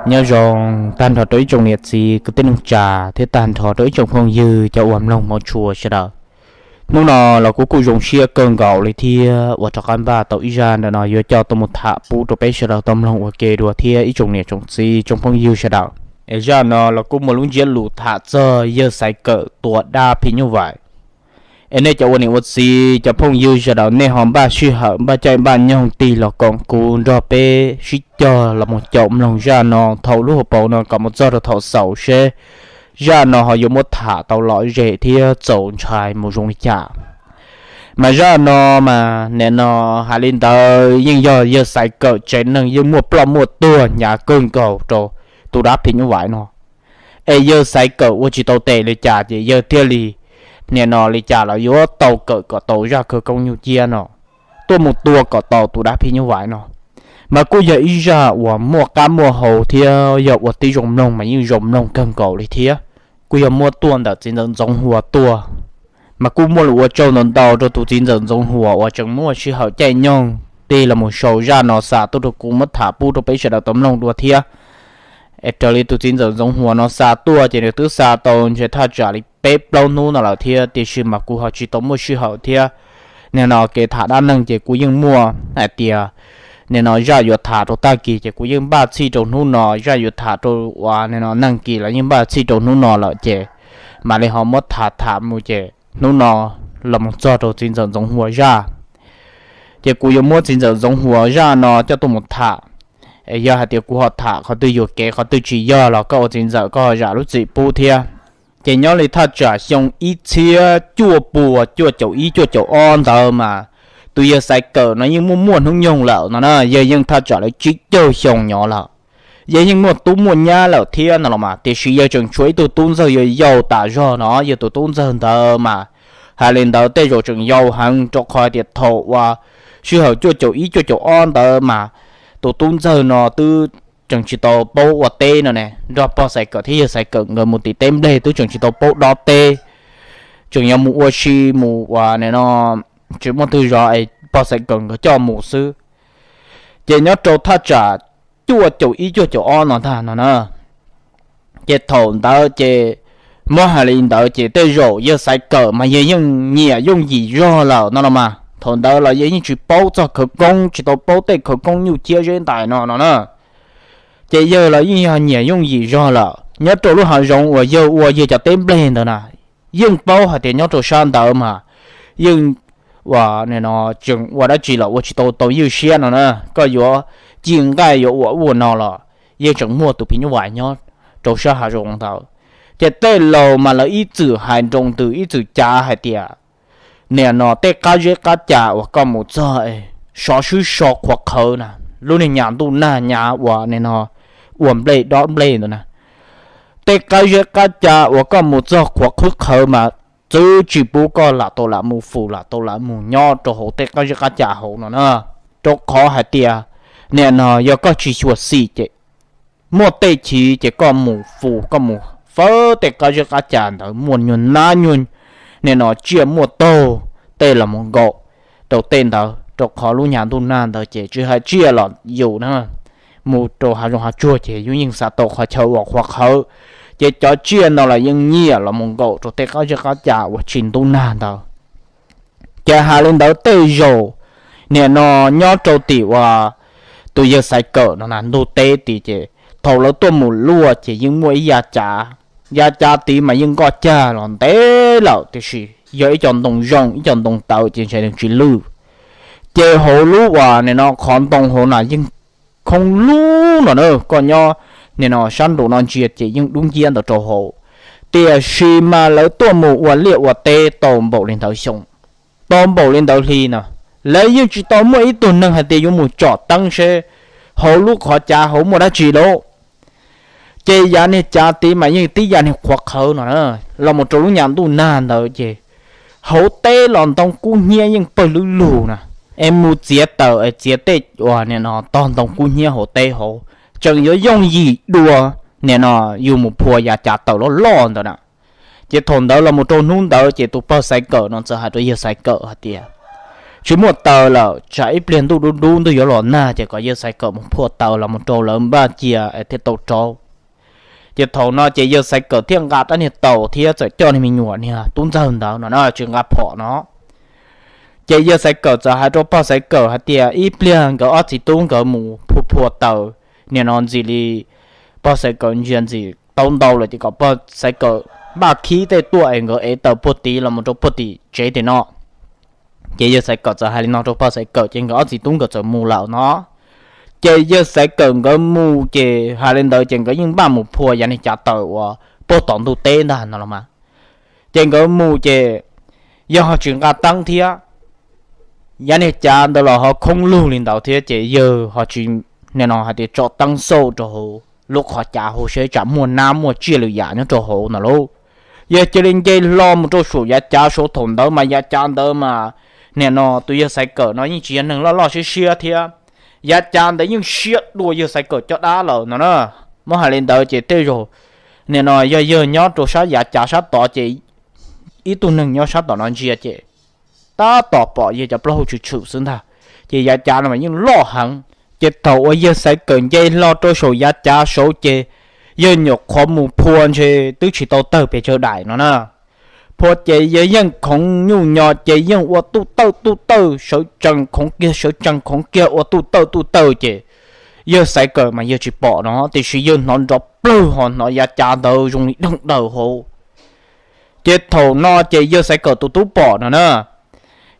Nyob zoo tag nrho rau ib tsoom niam txiv kwv tij neej tsa thiab tag nrho rau ib tsoom phooj ywg cov uas mloog hmov tshua sawv daws. Hnub no los kuv kuj zoo siab kawg nkaus li thiab uas rov qab npaj tau ib zaj ntawm no yuav coj tuaj mus tham pub rau peb sawv daws tau mloog ua ke dua thiab ib tsoom niam tsoom txiv tsoom phooj ywg sawv daws. Es zaj no los kuj muaj lub ntsiab lus tham txog yawg Xaiv Kawm tua dab phim nyuj vais. Es nej cov ua niam ua txiv cov phooj ywg sawv daws nej ho npaj sij hawm npaj caij npaj nyoog tig los koom kuv nrog peb sib cog los mus caum mloog zaj no thaum lub hauv paus no kom mus txog rau thaum xaus seb zaj no ho yuav muab tham tau lom zem thiab txaus ntshai mus zoo li cas. Mas zaj no mas nim no hais li ntawd yeej yog yawg Xaiv Kawm tsev neeg yeej muaj ploj muaj tuag hnyav kawg nkaus rau tus dab phim nyuj vais no. Es yawg Xaiv Kawm ua tsis tau tes li cas ces yawg thiaj li nim no li cas los yuav tau kawm kom tau zaj khawv koob nyuj ciab no tuaj mus tua kom tau tus dab phim nyuj vais no. Mas kuj yog ib zaj uas muaj qab muaj hau thiab yog ua tib zoo mloog mas yeej zoo mloog kawg nkaus li thiab. Kuj yog muab tuaj ntawm txiv ntxawm Ntxoov Huas tuaj. Mas kuj muaj lus ua tsaug ntau ntau rau tus txiv ntxawm Ntxoov Huas uas tseem muaj sij hawm caij nyoog tig los mus sau zaj no xa tuaj rau kuv muab tham pub rau peb sawv daws tau mloog dua thiab. Es raws li tus txiv ntxawm Ntxoov Huas no xa tuaj ces nws twb xa tau ntshe thaj tsam li peb plaub hnub no lawm thiab tiam sis mas kuv ho tsis tau muaj sij hawm thiab. Nim no kev tham dab neeg ces kuv yeej muaj hais tias nim no zaj yuav tham rau tag kis ces kuv yeej npaj txhij rau hnub no, zaj yuav tham rau uas nim no nag kis los yeej npaj txhij rau hnub no lawm ces mam li ho muab tham tham mus ces hnub no los mus txog rau txiv ntxawm Ntxoov Huas zaj. Ces kuv yuav muab txiv ntxawm Ntxoov Huas zaj no coj tuaj mus tham. Es yog hais tias kuv ho tham qhov twg yuam kev qhov twg tsis yog los koj ua txiv ntxawm koj ho zam lub txim pub thiab. Ces nyob li thaj tsam xyoo ib txhiab cuaj puas cuaj caum ib cuaj caum ob ntawd mas tus yawg Xaiv Kawm no yeej muaj muaj hnub nyoog lawm no na, yawg yeej thaj tsam lawv tsib caug xyoo nyob lawm. Yawg yeej muaj tub muaj nyab lawm thiab no los mas tiam sis yawg tseem tshuav ib tug tub ntxawg yau yau tas zog no, yawg tus tub ntxawg ntawd mas hais li ntawd tej zaum tseem yau heev rau qhov tias thaum uas sij hawm cuaj caum ib cuaj caum ob ntawd mas tus tub ntxawg no twb tseem tsis tau paub ua teb no ne, nrog pog Xaiv Kawm thiab yawg Xaiv Kawm nkawd mus tim teb nplej twb tseem tsis tau paub dob teb, tseem yuav mus ua si mus uas nim no tsis muaj twg zov es pog Xaiv Kawm nkawd coj mus xwb. Ces nyob rau thaj tsam cuaj caum ib cuaj caum ob no ntag no na. Ces thaum ntawd ces muab hais li ntawd ces tej zaum yawg Xaiv Kawm mas yawg yeej nyiam yooj yim zog lawm no los mas thaum ntawd los yawg yeej tsis paub txog khawv koob, tsis tau paub tej khawv koob nyuj ciab zeb ntais no no na. Ces yawg los yeej yog nyiam yooj yim zog lawm. Nyob rau lub hav zoov uas yawg ua yawg cov teb nplej ntawd na, yeej paub hais tias nyob rau sab ntawd mas yeej ua tseem ua dab tsi los ua tsis tau tau ywj siab no na. Koj yuav ci nqaij yuav ua ub ua no los yeej tseem muaj tus phim nyuj vais nyob rau sab hav zoov ntawd. Ces tej laus mas lawv ib txwm hais nroo ntws ib txwm cav hais tias nim no tej qab zeb qab ca uas koj mus txog sov swb so qhuav qhawv na, lub niag nyas ntuj nag nyas uas nim no ua nplej dob nplej ntawd na, tej qab zeb qab ca uas koj mus txog qhuav qhwb qhawv mas txwv tsis pub koj lam tau lam mus fum lam tau lam mus nyob rau hauv tej qab zeb qab ca hauv no na. Rau qhov hais tias nim no yog koj tsis xyuam xim ces muaj tej chiv ces koj mus fum koj mus fawb tej qab zeb qab ca ntawd muaj nyuag nab nyuag nim no tsiaj muaj taug tej los mus nkaum rau tej ntawd rau qhov lub nyas ntuj nag ntawd ces tsis hais tsiaj los yus na mus rau hav zoov hav tsuag ces yus yeej xav tau qhov chaw uas qhuav qhawv. Ces cov tsiaj no los yeej nyiam los mus nkaum rau tej qab zeb qab ca uas tsis ntub nag ntawd. Ces hais li ntawd tej zaum nim no nyob rau tim uas tus yawg Xaiv Kawm no na ntug teb tid ces thaum lawv tuaj mus luaj ces yeej muaj ib yav cav, yav cav tid mas yeej nkoj cag los ntev lawm tiam sis yog ib co ntoo zoo ib co ntoo tawv ces ntshe nws tsis lwj. Ces hauv lub uas nim no qhov ntoo hauv na yeej khoob lub no na, koj nyob nim no sab nraum no ntsia ces yeej dub nciab ntawd rau hauv. Tiam sis mas lawv tuaj mus ua liaj ua teb tau npaum li ntawd xyoo, tau npaum li ntawd hli na, lawv yeej tsis tau muaj ib tug neeg hais tias yuav mus tsom teeb seb hauv lub qhov cav hauv muaj dab tsi lauj. Ces yav niag cav tid mas yeej tib yav niag qhuav qhawv no na, los mus rau lub nyas ntuj nag ntawd ces hauv teb los ntoo kub hnyiab yeej pawg lwb lug na. Es mus txiav taws es txiav tej uas nim no tog ntoo kub hnyiab hauv teb hauv, tseem yuav yooj yim dua nim no yus mus phua yav cav taws loj loj ntawd na. Ces thaum ntawd los mus rau hnub ntawd ces tus pog Xaiv Kawm no txawm hais rau yawg Xaiv Kawm hais tias, tsis muaj taws lawm, tsam ib pliag ntuj dub dub ntuj yuav los nag ces kom yawg Xaiv Kawm mus phua taws los mus rau lawv npaj cia es thiaj tau rauv. Ces thaum no ces yawg Xaiv Kawm thiaj nqa rab niag taus thiab txawm coj niag me nyuam niag tub ntxawg ntawd no na tsis nqa phom no. Ces yawg Xaiv Kawm txawm hais rau pog Xaiv Kawm hais tias ib pliag nkawd ob txiv tub nkawd mus phua phua taws, nim no ntxim li pog Xaiv Kawm ntsia ntxim tau ntau lawm ces kom pog Xaiv Kawm npaj khib tej tuaj es nkawd ev taws puag tid los mus rau puag tim tsev tim no. Ces yawg Xaiv Kawm txawm hais li no rau pog Xaiv Kawm ces nkawd ob txiv tub nkawd txawm mus lawm no. Ces yawg Xaiv Kawm nkawd mus ces hais li ntawd ces nkawd yeej npaj mus phua yav niag cav taws uas puag tom ntug teb ntag no los mas. Ces nkawd mus ces yawg ho tsis nqa teeb thiab, yav niag cav ntawd los ho khoob lug li ntawd thiab ces yawg ho tsis, nim no hais tias tso teeb xauj rau hauv lub qhov cav hauv seb tsam muaj nab muaj tsiaj lwm yam nyob rau hauv no lauj. Yawg cia li nce hlo mus rau saum yav cav saud, thaum ntawd mas yav cav ntawd mas nim no tus yawg Xaiv Kawm no yeej tsis yog neeg loj loj siab siab thiab, yav cav ntawd yeej siab dua yawg Xaiv Kawm caj dab lawm no na. Muab hais li ntawd ces tej zaum nim no yog yawg nyob rau sab yav cav sab tod ces ib tug neeg nyob sab tom no ntsia ces tab tom pom yawg cov plaub hau tshwm tshwm xwb ntag. Ces yav cav no mas yeej loj heev. Ces thaum uas yawg Xaiv Kawm nce hlo rau saum yav cav saud ces yawg nyuam qhuav mus phua ntshe twb tsis tau tawg pes tsawg daim no na. Phua ces yawg yeej khoov nyuj nyo ces yeej ua tuj tawj tuj tawj, sawv tsees khoov kiag sawv tsees khoov kiag ua tuj tawj tuj tawj ces yawg Xaiv Kawm mas yawg tsis pom no tiam sis yawg hnov nrov plawg ho hnov yav cav ntawd zoo li deeg daws hauv. Ces thaum no ces yawg Xaiv Kawm tus tub pom no na,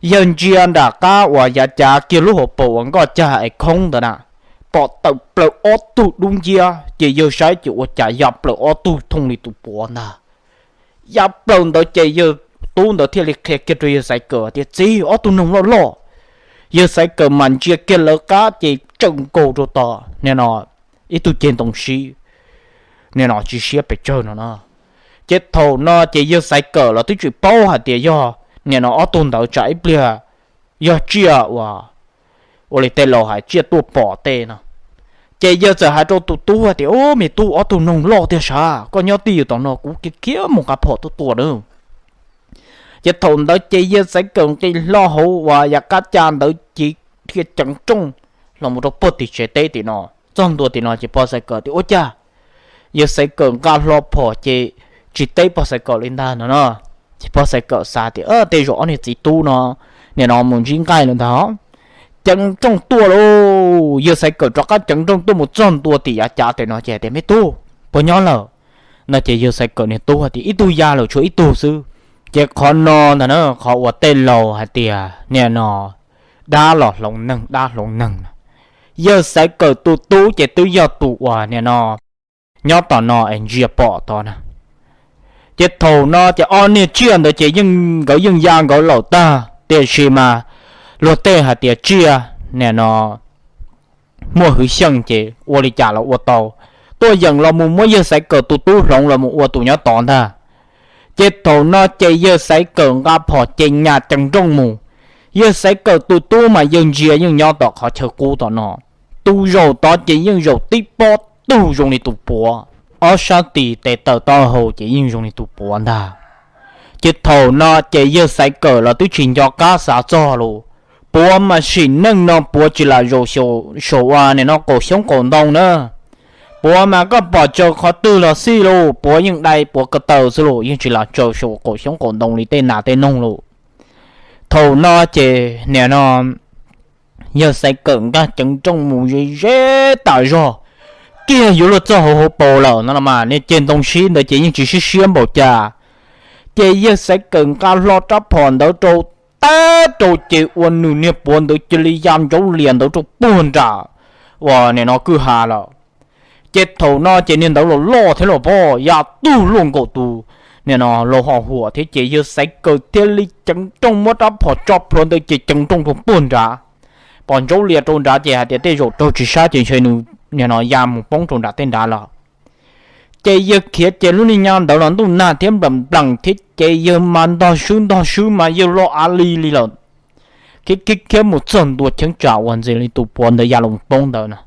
yawg ntsia nram qab uas yav cav kiag lub hauv paus uas nkoj cag es khoob ntawd na, pom tawm plaws ob tug dub nciab ces yawg saib ces ua cas ya plaws ob tug thooj li tus puav ntag. Ya plaws ntawd ces yawg tub ntawd thiaj li qhia kiag rau yawg Xaiv Kawm tias txiv, ob tug noog loj loj. Yawg Xaiv Kawm mas ntsia kiag lawv qab ces tsawm nkaus rau tom nim no ib tug ceg ntoo sib, nim no tsis siab pes tsawg no no. Ces thaum no ces yawg Xaiv Kawm los twb tsis paub hais tias yog nim no ob tug ntawd tsam ib pliag yog tsiaj uas, ua li tej laus hais tsiaj tuaj pom tej no. Ces yawg txawm hais rau tus tub hais tias ub me tub, ob tug noog loj tiag sav, koj nyob twj ywm tom no kuv khiav khiav mus nqa phom tuaj tua na. Ces thaum ntawd ces yawg Xaiv Kawm nqis hlo hauv uas yav qab cav ntawd ces dhia ceev rooj los mus rau puag tim tsev teb tim no. Txog ntua tim no ces pog Xaiv Kawm tias ua cas, yawg Xaiv Kawm nqa hlo phom ces tsis teb pog Xaiv Kawm li ntag no no. Ces pog Xaiv Kawm xav tias tej zaum ob niag txiv tub no nim no mus ntsib nqaij lawm ntag. Ceev rooj tuaj lauj, yawg Xaiv Kawm rov qab ceev rooj tuaj mus txog ntua tim yav cav tim no ces tias me tub, puas nyob lawm no ces yawg Xaiv Kawm niag tub hais tias ib tug ya lawm tshuav ib tug xwb. Ces qhov no ntag na qhov uas tej laus hais tias nim no dab los hloov neeg dab hloov neeg no. Yawg Xaiv Kawm tus tub ces twb yog tus uas nim no nyob tom no es ntsia pom tod na. Ces thaum no ces ob niag tsiaj ntawd ces yeej nkawd yeej ya nkawd lawm tag tiam sis mas luag tej hais tias tsiaj nim no muaj hwv xyeej ces ua li cas los ua tau, tuaj yeem los mus muab yawg Xaiv Kawm tus tub hloov los mus ua tus nyob tod ntag. Ces thaum no ces yawg Xaiv Kawm nqa phom ces nyas ceev nrooj mus. Yawg Xaiv Kawm tus tub mas yawg ntsia yeej nyob tom qhov chaw qub tom no. Tus zaum tod ces yeej zaum tib pob tug zoo li tus puav, ob sab tis tes taw taub hau ces yeej zoo li tus puav ntag. Ces thaum no ces yawg Xaiv Kawm los twb tsis nco qab xav txog lus. Puav mas sim neej no puav tsis lam zaum saum ua nim no qaum xyoob qaum ntoo na. Puav mas koj pom tsaws qhov twg los xij lus, puav yeej dai puav ko taw xwb lus, yeej tsis lam tsaws saum qaum xyoob qaum ntoo li tej nas tej noog lus. Thaum no ces nim no yawg Xaiv Kawm nkag ceev nrooj mus ze ze tas zog, kiag yuav luag txog hauv hauv paus lawm no los mas niag ceg ntoo sib ntawd ces yeej tsis siab siab npaum cas. Ces yawg Xaiv Kawm nqa hlo rab phom ntawd rau, tab rau ces ua nws niag puav ntawd cia li ya ntsaub lias ntawd rau puag nram uas nim no kwj ha lawm. Ces thaum no ces niag ntawd los loj thiab los pob ya tug luaj nkaus tus nim no laus ho huam thiab ces yawg Xaiv Kawm thiaj li ceev nrooj muab rab phom tso plhuav ntawd ces ceev nrooj rau puag nrad. Pom ntsaub lias rau nrad ces hais tias tej zaum raug tsis sab ces ntshe nws nim no ya mus poob rau nram tej nrad lawm. Ces yawg khiav ces lub niag nya ntawd los ntuj nag thiab nplam nplam thiab ces yawg mas ntog swb ntog swb mas yawg loj av li li lawm. Khiav khiav khiav mus txog ntua cheeb tsam uas ntxim li tus puav ntawd ya los poob ntawd na,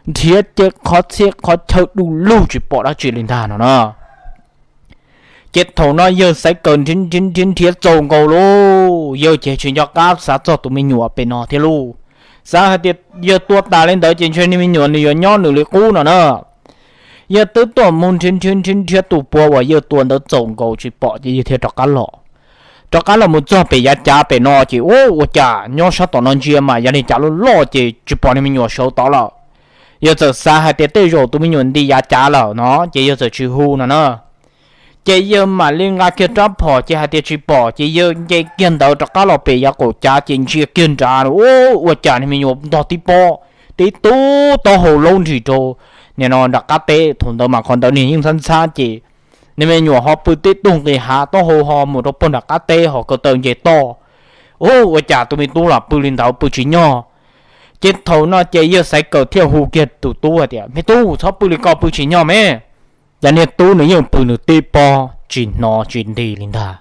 nrhiav ces qhov txhia qhov chaw du lug tsis pom dab tsi li ntag no na. Ces thaum no yawg Xaiv Kawm nrhiav nrhiav nrhiav txaus nkaus lauj, yawg ces tsis nco qab xav txog tus me nyuam pem no thiab lauj. Xav hais tias yawg tua tas li ntawd ces ntshe niag me nyuam nws yuav nyob nws li qub no na. Yawg twb tuaj mus nrhiav nrhiav nrhiav nrhiav tus puav uas yawg tua ntawd txaus nkaus tsis pom ces yawg thiaj rov qab los. Rov qab los mus txog pem yav cav pem no ces ua cas nyob sab tom no ntsia mas yav li cav loj loj ces tsis pom niag me nyuam sawv tod lawm. Yawg txawm xav hais tias tej zaum tus me nyuam nti yav cav lawm no ces yawg txawm tsis hu no na. Ces yawg mam li nqa kiag rab phom ces hais tias tsis pom ces yawg nce kiag ntawd rov qab los pem yav qaum cav ces ntsia kiag nrad, ua cas niag me nyuam ntog tib pob, tib tug taub hau laub nrig rau nim no nram qab teb. Thaum ntawd mas qhov ntawd niag yeej ntxhab ntxhab ces niag me nyuam ho pw tib tug nqis hav, taub hau ho mus rau pog nram qab teb ho ko taw nce toj. Ua cas tus me tub los pw li ntawd pw tsis nyog. Ces thaum no ces yawg Xaiv Kawm thiaj hu kiag tus tub hais tias, me tub, txhob pw li ko, pw tsis nyog me. Ces niag tub nws yeej pw nws tib pob tsis hnov tsis nti li ntag.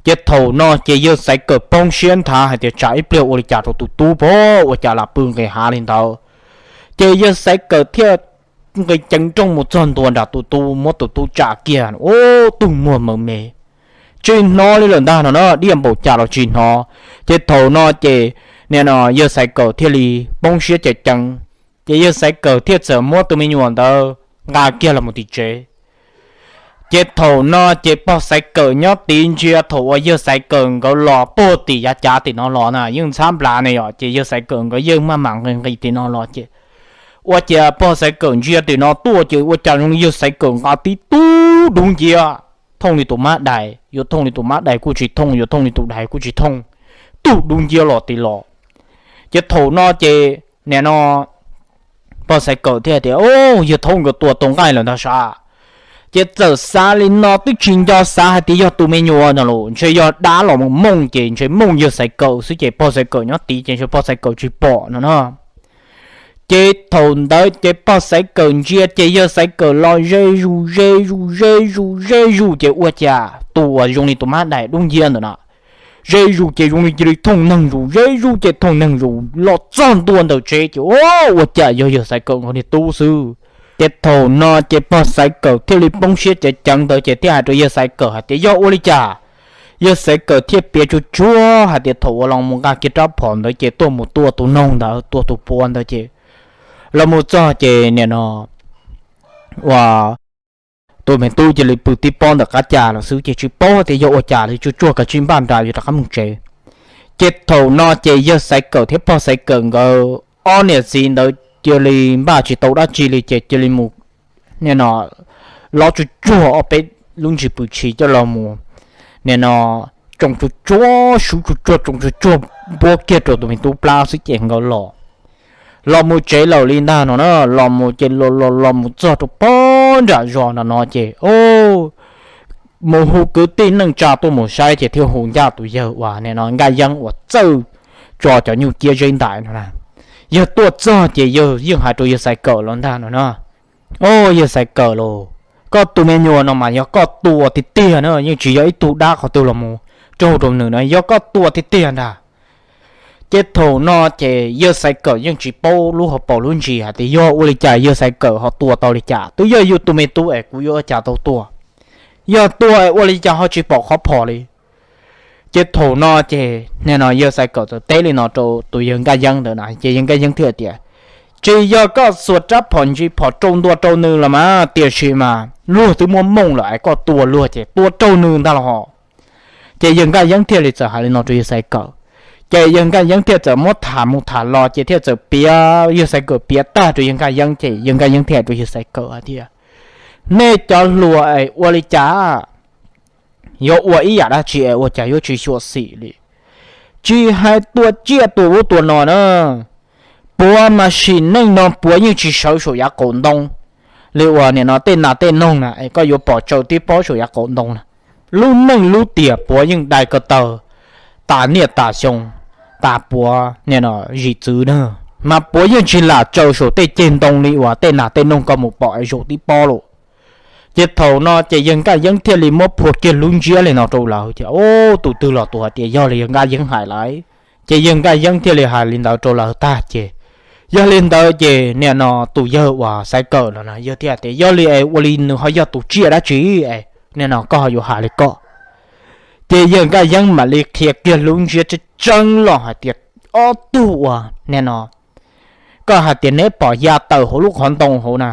Ces thaum no ces yawg Xaiv Kawm poob siab nthav hais tias tsam ib pliag ua li cas rau tus tub pog, ua cas lam pw nqis hav li ntawd. Ces yawg Xaiv Kawm thiaj nqis ceev nrooj mus txog ntua nram tus tub, muab tus tub tsa kiag, ua tug muag maws me, tsis hnov li lawm ntag no na, diaj npaum cas los tsis hnov. Ces thaum no ces nim no yawg Xaiv Kawm thiaj li poob siab ceev ceev. Ces yawg Xaiv Kawm thiaj txawm muab tus me nyuam ntawd nqa kiag los mus tim tsev. Ces thaum no ces pog Xaiv Kawm nyob tid ntsia thaum uas yawg Xaiv Kawm nkawd los puag tim yav cav tim no los na, yeej ntxhab nplas ne yom, ces yawg Xaiv Kawm nkawd yeej maj mam nqis nqis tim no los ces ua cas pog Xaiv Kawm ntsia tim no tuaj ces ua cas zoo li yawg Xaiv Kawm nqa tib tug dub nciab, thooj li tus mab dais, yuav thooj li tus mab dais kuj tsis thooj, yuav thooj li tus dais kuj tsis thooj, tug dub nciab los tim los. Ces thaum no ces nim no pog Xaiv Kawm thiaj tias, o, yawg thaub nkawd tua tau nqaij lawm ntag sav. Ces txawm xav li no twb tsis nco xav hais tias yog tus me nyuam no los ntshe yog dab los mooj ces ntshe mooj yawg Xaiv Kawm xwb ces pog Xaiv Kawm nyob tid ces ntshe pog Xaiv Kawm tsis pom no na. Ces thaum ntawd ces pog Xaiv Kawm ntsia ces yawg Xaiv Kawm los ze zus ze zus ze zus ze zus ces ua cas tus uas zoo li tus mab dais dub nciab ntawm no ze zus ces zoo li cia li thooj neeg zus, ze zus ces thooj neeg zus los txog ntua ntawm tsev ces ua cas yog yawg Xaiv Kawm nkawd niag tub xwb. Ces thaum no ces pog Xaiv Kawm thiaj li poob siab ceev ceev ntawd ces thiaj hais rau yawg Xaiv Kawm hais tias yog ua li cas. Yawg Xaiv Kawm thiaj piav tsuag tsuag hais tias thaum uas los mus nqa kiag rab phom ntawd ces tuaj mus tua tus noog ntawd, tua tus puav ntawd ces los mus txog ces nim no ua tus me tub cia li pw tib pob ntawm qab cas lawm xwb ces tsis paub tias yog ua cas li, tsuag tsuag kav tsij npaj nra yuav rov qab mus tsev. Ces thaum no ces yawg Xaiv Kawm thiab pog Xaiv Kawm nkawd ob niam txiv ntawd cia li npaj tsis tau dab tsi li ces cia li mus nim no lov tsuag tsuag ob peb lub ntsis pw tshis coj los mus nim no tsoo tsuag tsuag, sub tsuag tsuag, tsoo tsuag tsuag npuab kiag rau tus me tub plab xwb ces nkawd los los mus tsev lawm li ntag no na. Los mus ces los los los mus txog rau pob nram zos nram no ces mus hu kwv tij neej tsa tuaj mus saib ces thiaj hu ncaj tus yawg uas nim no Nkaj Yeeb uas txawj tso cov nyuj ciab zeb ntais no na. Yawg tuaj txog ces yawg yeej hais rau yawg Xaiv Kawm los ntag no na, o, yawg Xaiv Kawm lauj, koj tus me nyuam no mas yog koj tua tiag tiag na, yeej tsis yog ib tug dab qhov twg los mus raug rau nws na, yog koj tua tiag tiag ntag. Ces thaum no ces yawg Xaiv Kawm yeej tsis paub lub hauv paus lub ntsis hais tias yog ua li cas yawg Xaiv Kawm ho tua tau li cas, twb yog yus tus me tub es kuv yuav ua cas tau tua, yog tua es ua li cas ho tsis pom qhov phom li. Ces thaum no ces nim no yawg Xaiv Kawm txawm teb li no rau tus yawg Nkaj Yeeb ntawd na ces yawg Nkaj Yeeb thiaj tias, tsis yog koj xuas rab phom ntsis phom rau ntua rau nws los mas, tiam sis mas luag twb muab mooj lawm es koj tua luag ces tua raug nws ntag los ho. Ces yawg Nkaj Yeeb thiaj li txawm hais li no rau yawg Xaiv Kawm. Ces yawg Nkaj Yeeb thiaj txawm muab tham mus tham los ces thiaj txawm piav, yawg Xaiv Kawm piav tag rau yawg Nkaj Yeeb ces yawg Nkaj Yeeb thiaj hais rau yawg Xaiv Kawm hais tias, nej cov hluas es ua li cas, yuav ua ib yam dab tsi es ua cas yuav tsis xyuam xim li. Tsis hais tua tsiaj tua ub tua no na, puav mas sim neej no puav yeej tsis sawv saum yav qaum ntoo li uas nim no tej nas tej noog na es koj yuav pom tsaws tib pob saum yav qaum ntoo na. Lub neej lub tiam puav yeej dai ko taw tas niaj tas xyoo, tas puav nim no zim txwv na, mas puav yeej tsis lam tsaws saum tej ceg ntoo li uas tej nas tej noog koj mus pom es zaum tib pob lauj. Ces thaum no ces yawg Nkaj Yeeb thiaj li muab phua kiag lub ntsiab li no rau lawv tias, o, tus twg los tus hais tias yog li yawg Nkaj Yeeb hais lawm. Ces yawg Nkaj Yeeb thiaj li hais li ntawd rau lawv tag ces, yog li ntawd ces nim no tus yawg uas Xaiv Kawm no na yawg thiaj tias, yog li es ua li nws ho yog tus tsiaj dab tsi es nim no koj ho yuav hais li koj. Ces yawg Nkaj Yeeb mam li qhia kiag lub ntsiab tseeb tseeb los hais tias, ob tug uas nim no koj hais tias neb pom ya tawm hauv lub qhov ntoo hauv na,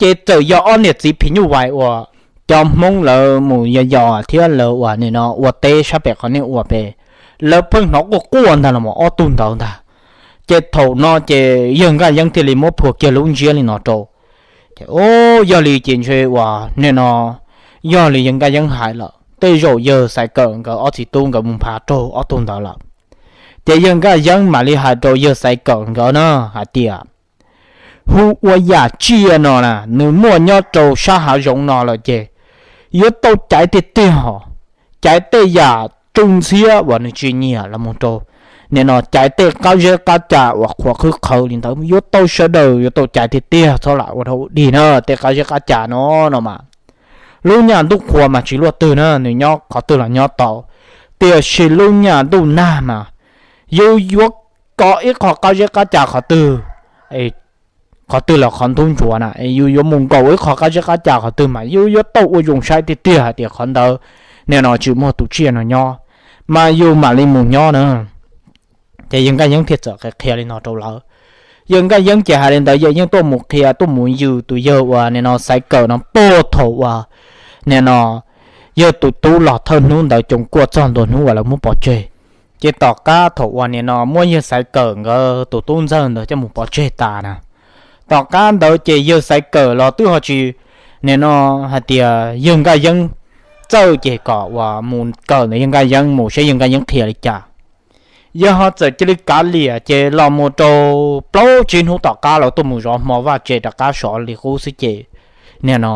ces txawm yog ob niam txiv phim nyuj vais uas cov Hmoob lawv mus yos yos thiab lawv uas nim no ua teb sab pem qhov nej ua pem, lawv pheej hnov quaj quaj ntag los mas ob tug ntawd ntag. Ces thaum no ces yawg Nkaj Yeeb thiaj li muab phua kiag lub ntsiab li no rau. Ces o, yog li ces ntshe uas nim no yog li yawg Nkaj Yeeb hais lawm, tej zaum yawg Xaiv Kawm nkawd ob txiv tub nkawd mus nphav raug ob tug ntawd lawm. Ces yawg Nkaj Yeeb mam li hais rau yawg Xaiv Kawm nkawd na hais tias, hu ua yam tsiaj no na nws muaj nyob rau sab hav zoov no lawm ces yuav tau caiv tiag tiag hos, caiv tej yam tsw ntxhiab uas nws tsis nyiam los mus rau nim no caiv tej qab zeb qab ca uas qhuav qhwb qhawv li ntawd yuav tau sawv daws yuav tau caiv tiag tiag, txhob lam ua rau ua dig na tej qab zeb qab ca no no mas. Lub nyam ntuj qhua mas tsis luaj twg na, nws nyob qhov twg los nyob tau, tiam sis lub nyam ntuj nag mas yus yuav kov ib qho qab zeb qab ca qhov twg, qhov twg los qhov ntub ntsuav na, yus yuav mus nkaum ib qho qab zeb qab ca qhov twg mas yus yuav tau ua zoo saib tiag tiag hais tias qhov ntawd nim no tsis muaj tus tsiaj no nyob, mas yus mam li mus nyob na. Ces yawg Nkaj Yeeb thiaj txawm qhia li no rau lawv. Yawg Nkaj Yeeb ces hais li ntawd, yawg yeej tuaj mus qhia tuaj mus yws tus yawg uas nim no Xaiv Kawm no puag thaum uas nim no yawg tus tub los thawj hnub ntawd coom kuaj txog ntua hnub uas lawv muab pov tseg. Ces tom qab thaum uas nim no muab yawg Xaiv Kawm nkawd tus tub ntxawg ntawd coj mus pov tseg tas na, tom qab ntawd ces yawg Xaiv Kawm los twb ho tsis, nim no hais tias yawg Nkaj Yeeb txawj ces kom uas mus kawm ntawm yawg Nkaj Yeeb mus saib yawg Nkaj Yeeb qhia li cas. Yawg ho txawm cia li kav liam ces los mus rau plaub tsib hnub tom qab los tuaj mus zov hmo vaj tse rov qab sov li qub xwb ces nim no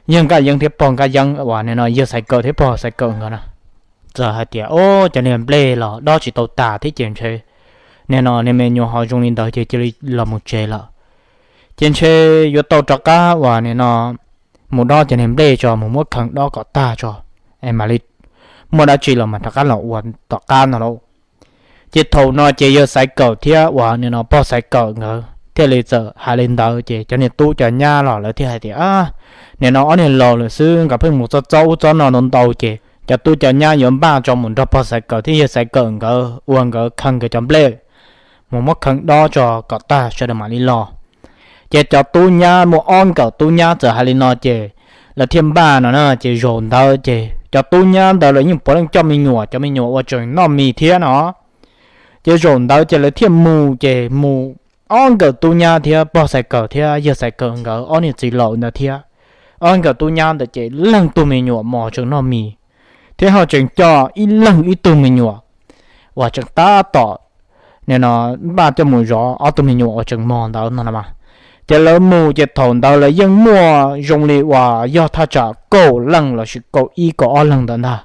yawg Nkaj Yeeb thiab pog Nkaj Yeeb uas nim no yawg Xaiv Kawm thiab pog Xaiv Kawm nkawd na txawm hais tias, o, cov niag nplej los dob tsis tau tas thiab ces ntshe nim no niag me nyuam ho zoo li ntawd ces cia li los mus tsev lawm. Ces ntshe yuav tau rov qab uas nim no mus dob cov niag nplej tso, mus muab kheev dob kom tag tso, es mam li muaj dab tsi los mas rov qab los ua tom qab no lauj. Ces thaum no ces yawg Xaiv Kawm thiab uas nim no pog Xaiv Kawm nkawd thiaj li txawm hais li ntawd ces cov niag tub cov nyab los lawv thiaj hais tias, nim no ob niag laus lawm xwb, nkawd pheej mus txob txob ub txob no ntau ntau ces cov tub cov nyab yuav npaj tso mus nrog pog Xaiv Kawm thiab yawg Xaiv Kawm nkawd ua nkawd kheev nkawd cov nplej, mus muab kheev dob tso kom tag sawv daws mam li los. Ces cov tub nyab muaj ob nkawm tub nyab txawm hais li no ces lawv thiaj npaj no na, ces zaum ntawd ces cov tub nyab ntawd lawv yeej puav leej coj me nyuam, cov me nyuam uas tseem noj mis thiab no. Ces zaum ntawd ces lawv thiaj mus, ces mus ob nkawm tub nyab thiab pog Xaiv Kawm thiab yawg Xaiv Kawm nkawd ob niag txiv laus ntawd thiab. Ob nkawm tub nyab ntawd ces leej tug me nyuam mos tseem noj mis, thiab ho tseem coj ib leeg ib tug me nyuam uas tseem tab tom nim no npaj coj mus zov ob tug me nyuam uas tseem mos ntawd no na. Ces lawv mus ces thaum ntawd lawv yeej muaj zoo li uas yog thaj tsam kaum leej lossis kaum ib kaum ob leeg ntawd ntag.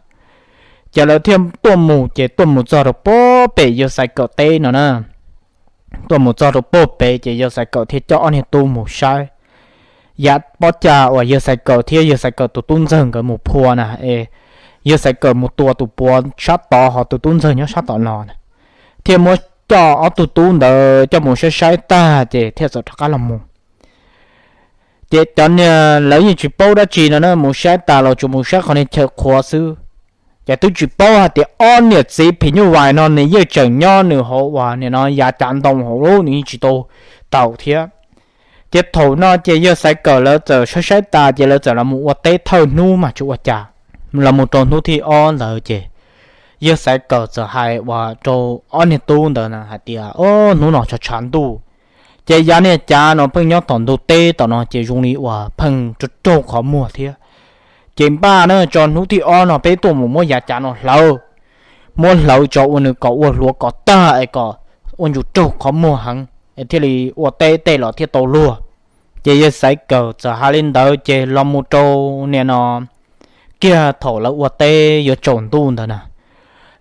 Ces lawv thiaj tuaj mus, ces tuaj mus txog rau puag pem yawg Xaiv Kawm teb no na. Tuaj mus txog rau puag pem ces yawg Xaiv Kawm thiaj coj ob niag tub mus saib yav pob cag uas yawg Xaiv Kawm thiab yawg Xaiv Kawm tus tub ntxawg nkawd mus phua na, es yawg Xaiv Kawm mus tua tus puav sab tod ho tus tub ntxawg nyob sab tom no na. Thiaj muab coj ob tug tub ntawd coj mus saib saib tag ces thiaj txawm rov qab los mus. Ces cov niag lawv yeej tsis paub dab tsi no na, mus saib tas los tsuas mus saib qhov niag chaw qhuav xwb. Ces twb tsis paub hais tias ob niam txiv phim nyuj vais no nws yeej tseem nyob nws hauv uas nim no yav cav ntoo hauv lub, nws yeej tsis tau taus thiab. Ces thaum no ces yawg Xaiv Kawm lawv txawm saib saib tas ces lawv txawm los mus ua teb thawj hnub mas tsis ua cas. Los mus rau hnub thib ob ntawd ces yawg Xaiv Kawm txawm hais uas rau ob niag tub ntawd na hais tias, o, hnub no tshav tshav ntuj, ces yav niag cav no pheej nyob tom ntug teb tom no ces zoo li uas pheej raug raug qhov muag thiab. Ces npaj na tso hnub thib ob no peb tuaj mus muab yav cav no hlawv, muab hlawv tso ua nws kom ua hluav kom tag es kom ua ntsum raug qhov muag heev es thiaj li ua teb tej los thiaj tau luag. Ces yawg Xaiv Kawm txawm hais li ntawd ces los mus rau nim no kiag thaum lawv ua teb yuav tsaus ntuj ntawd na,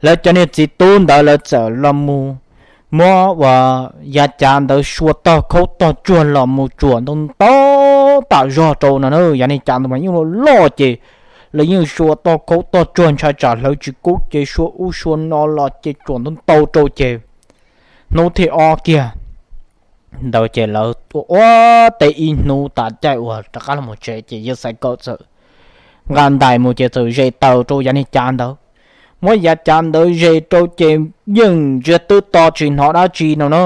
lawv cov niag txiv tub ntawd lawv txawm los mus muab uas yav cav ntawd sua tog khaub tog tsuag los mus tsuam ntau ntau tam zog rau no na. Yav niag cav ntawd mas yeej loj loj ces lawv yeej sua tog khaub tog tsuag ntshai tsam hlawv tsis kub ces sua ub sua no los ces tsuam ntau ntau rau ces hnub thib ob kiag ntawd ces lawv ua ua teb ib hnub tas caij uas rov qab los mus tsev ces yawg Xaiv Kawm txawm nqa ntais mus ces txawm zes taws rau yav niag cav ntawd. Muab yav cav ntawd zes rau ces yeej ntsiag twb to tsis hnov dab tsi no na.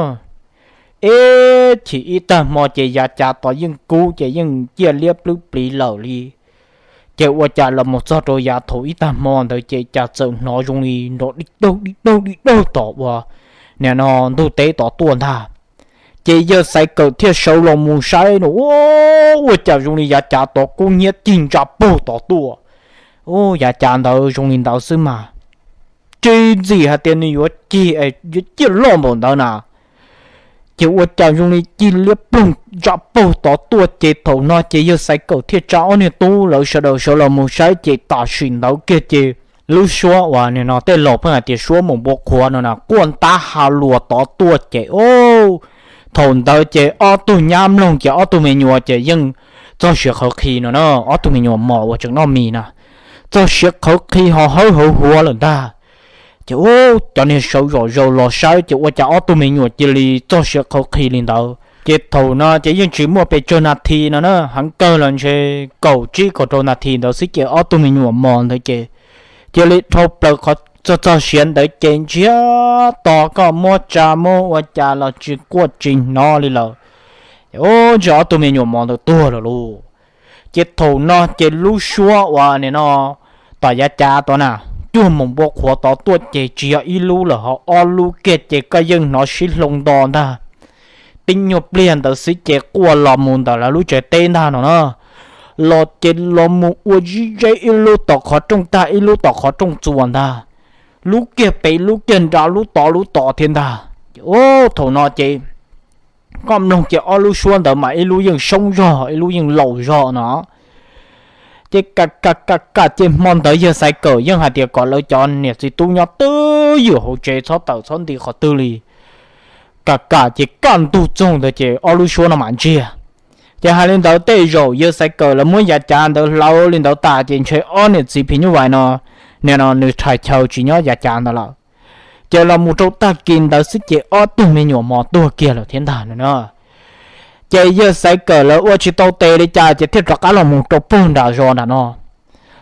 Ib chim ib tag hmo ces yav cav tod yeej kub ces yeej ciaj liab plwb pliv lawm li. Ces ua cas los mus txog rau yav thaum ib tag hmo ntawd ces cas txawm hnov zoo li nrov dig daug dig daug dig daug tom uas nim no ntug teb tod tuaj ntag. Ces yawg Xaiv Kawm thiaj sawv los mus saib no, ua cas zoo li yav cav tod kub hnyiab cig ntsa paug tod tuaj. Yav cav ntawd zoo li ntawd xwb mas, tsis ntxim hais tias nws yuav cig, yuav ciaj loj npaum ntawd na. Ces ua cas zoo li cig liab ploog ntsa paug tod tuaj. Ces thaum no ces yawg Xaiv Kawm thiaj tsa ob niag tub lawv sawv daws sawv los mus saib ces tam sim ntawd kiag ces lub suab uas nim no tej laus pheej hais tias suab mus npua qhuav no na quaj ntab ha luas tod tuaj ces, thaum ntawd ces ob tug nyab mloog ces ob tug me nyuam ces yeej txog siav qhawv qhi no na, ob tug me nyuam mos uas tseem noj mis na, txog siav qhawv qhi ho hawb hawv huav lawm ntag. Ces cov niag sawv zom zaws los saib ces ua cas ob tug me nyuam cia li txog siav qhawv qhi li ntawd. Ces thaum no ces yeej tsis muaj pes tsawg nas this no na, heev kawg los ntshe kaum tsib kaum rau nas this ntawd xwb ces ob tug me nyuam mos ntawd ces cia li dhau plaws qhov txog txog siav ntawd ces ntsiag to, koj muab tsa muab ua cas los tsis quaj tsis hnov li lawm. Ces ua ntshe ob tug me nyuam mos ntawd tuag lawm lauj. Ces thaum no ces lub suab uas nim no tom yav cav tod na, cuag mus npua qhuav tod tuaj ces tsis yog ib lub lawm ho ob lub kiag ces koj yeej hnov sib hloov nto ntag. Tib nyuag pliag ntawd xwb ces quaj los mus ntawm lawv lub tsev teb ntag no na. Los ces los mus ua zib zeb, ib lub tom qhov rooj tag ib lub tom qhov rooj txuas ntag, lub kiag pem lub kiag nrad, lub tod lub tod thiab ntag. Ces thaum no ces koj mloog ces ob lub suab ntawd mas ib lub yeej soob zog ib lub yeej laus zog no. Ces kam kam kam kam ces hmo ntawd yawg Xaiv Kawm yeej hais tias kom lawv cov niam txiv tub nyob twj ywm hauv tsev txhob tawm txhob nti qhov twg li. Kam kam ces kaj ntug txoog ntawd ces ob lub suab no mam ntsiag. Ces hais li ntawd tej zaum yawg Xaiv Kawm lawv muab yav cav ntawd hlawv li ntawd tas ces ntshe ob niam txiv phim nyuj vais no, nim no nws rhais chaw tsis nyob yav cav ntawd lawm. Ces los mus rau tag kis ntawd xwb ces ob tug me nyuam mos tuag kiag lawm thiab ntag no na. Ces yawg Xaiv Kawm lawv ua tsis tau tes li cas ces thiaj rov qab los mus rau puag nram zos nram no.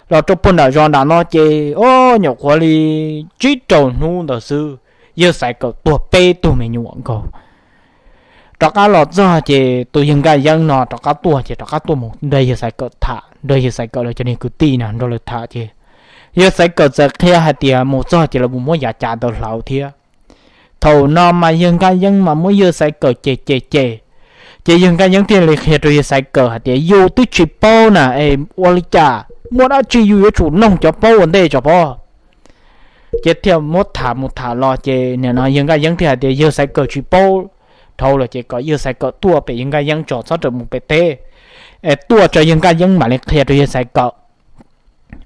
Los rau puag nram zos nram no ces o, nyuam qhuav li tsib rau hnub ntawd xwb, yawg Xaiv Kawm tuag peb tug me nyuam nkaus. Rov qab los txog ces tus yawg Nkaj Yeeb no rov qab tuaj ces rov qab tuaj mus nrog yawg Xaiv Kawm tham, nrog yawg Xaiv Kawm lawv cov niag kwv tij na nrog lawv tham ces yawg Xaiv Kawm txawm qhia hais tias mus txog ces lawv mus muab yav cav ntawd hlawv thiab. Thaum no mas yawg Nkaj Yeeb mas muab yawg Xaiv Kawm cem cem cem, ces yawg Nkaj Yeeb thiaj li qhia rau yawg Xaiv Kawm hais tias yus twb tsis paub na es ua li cas muaj dab tsi yus yuav tsum noog cov paub ua ntej tso pob. Ces thiaj muab tham mus tham los ces nim no yawg Nkaj Yeeb thiaj hais tias yawg Xaiv Kawm tsis paub dhau lawm ces kom yawg Xaiv Kawm tuaj pem yawg Nkaj Yeeb tso, txhob rawm mus pem teb, es tuaj tso yawg Nkaj Yeeb mam li qhia rau yawg Xaiv Kawm.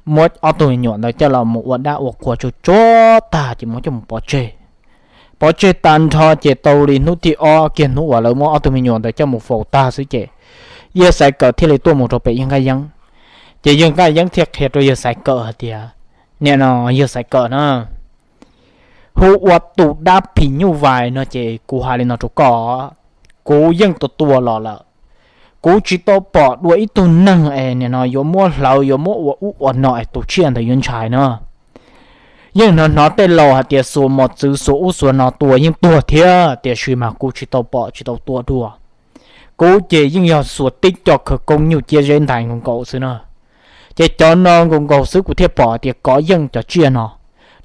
Muab ob tug me nyuam ntawd coj los mus ua dab ua qhua tsuag tsuag tag ces muab coj mus pov tseg. Pov tseg tag nrho ces tau li hnub thib ob kiag hnub uas lawv muab ob tug me nyuam ntawd coj mus faus tag xwb ces yawg Xaiv Kawm thiaj li tuaj mus rau pem yawg Nkaj Yeeb. Ces yawg Nkaj Yeeb thiaj qhia rau yawg Xaiv Kawm hais tias, nim no yawg Xaiv Kawm na, hu ua tus dab phim nyuj vais no ces kuv hais li no rau koj, kuv yeej tua tua los lawm. Kuv tsis tau pom dua ib tug neeg es nim no yuav muab hlawv yuav muab ua ub ua no es tus tsiaj ntawd yuav ntshai na. Yeej hnov hnov tej laus hais tias xuas mos txwv xuas ub xuas no tua yeej tuag thiab, tiam sis mas kuv tsis tau pom tsis tau tua dua. Kuv ces yeej yog xuas tib co khawv koob nyuj ciab zeb ntais nkaus nkaus xwb na. Ces cov no nkaus nkaus xwb kuv thiaj pom tias kov yeej cov tsiaj no,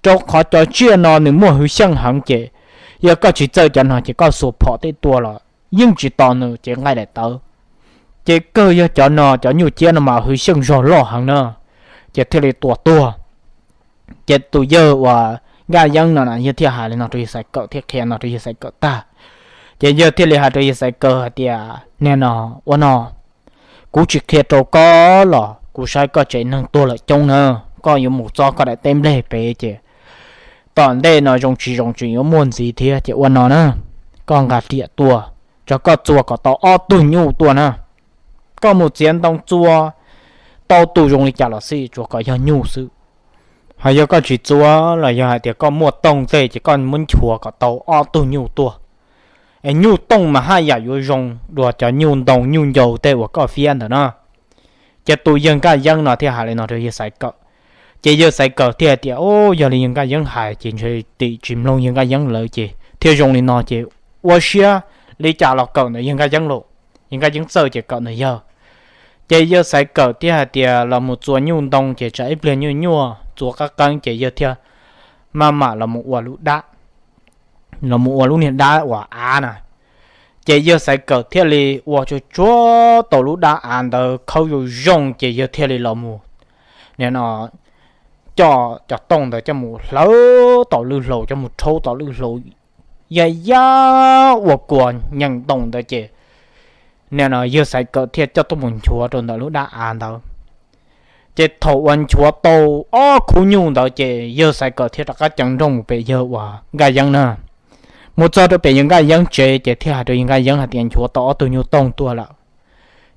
rau qhov cov tsiaj no nws muaj hwv xyeej heev ces yog koj tsis txawj cov no ces koj xuas phom tej tua los yeej tsis tos nws ces nqaij daim tawv. Ces kawg yog cov no cov nyuj ciab no mas hwv xyeej zog loj heev na, ces thiaj li tua tuag. Ces tus yawg uas Nkaj Yeeb no na yawg thiaj hais li no rau yawg Xaiv Kawm thiab qhia no rau yawg Xaiv Kawm tag. Ces yawg thiaj li hais rau yawg Xaiv Kawm hais tias, nim no ua no, kuv tsis qhia rau koj los kuv saib koj tsev neeg tuag lawm coob na, koj yuav mus txob koj daim teb nplej pem ces tom ntej no zoo tsis zoo tseem yuav muaj ntxiv thiab. Ces ua no na, koj nqa riam tuaj, tso koj txua kom tau ob tug nyuj tuaj na. Koj mus txiav ntoo txua tau tus zoo li cas los xij, tsuas kom yog nyuj xwb. Ho yog koj tsis txua los yog hais tias koj muaj tooj tej ces koj muab nchuav kom tau ob tug nyuj tuaj. Es nyuj tooj mas haj yam yuav zoo dua cov nyuj ntoo nyuj ncau tej uas koj fiab ntawd na. Ces tus yawg Nkaj Yeeb no thiaj hais li no rau yawg Xaiv Kawm. Ces yawg Xaiv Kawm thiaj hais tias, Au, yog li yawg Nkaj Yeeb hais ces ntshe tim tsis mloog yawg Nkaj Yeeb lawv ces thiaj zoo li no ces ua siab li cas los kawm ntawm yawg Nkaj Yeeb los, yawg Nkaj Yeeb txawj ces kawm ntawm yawg. Ces yawg Xaiv Kawm thiaj hais tias los mus txua nyuj ntoo ces tsam ib pliag nyuaj nyuaj txua qab qeeb ces yawg thiaj maj mam los mus ua lub dab, los mus ua lub niag dab uas av na. Ces yawg Xaiv Kawm thiaj li ua tsuag tsuag tau lub dab av ntawd khawb zoo zoo ces yawg thiaj li los mus, nim no, coj cov tooj ntawd coj mus hlawv tom lwj hlau, coj mus rhaub tom lwj hlau, yaj yaj ua kua nyeem ntoo ntawd ces nim no yawg Xaiv Kawm thiaj coj tuaj mus nchuav rau ntawm lub dab av ntawd. Ces thaum uas nchuav tau ob khub nyuj ntawd ces yawg Xaiv Kawm thiaj rov qab ceev nrooj mus pem yawg uas Nkaj Yeeb na. Mus txog rau pem yawg Nkaj Yeeb tsev ces thiaj hais rau yawg Nkaj Yeeb hais tias nchuav tau ob tug nyuj tooj tuaj lawm.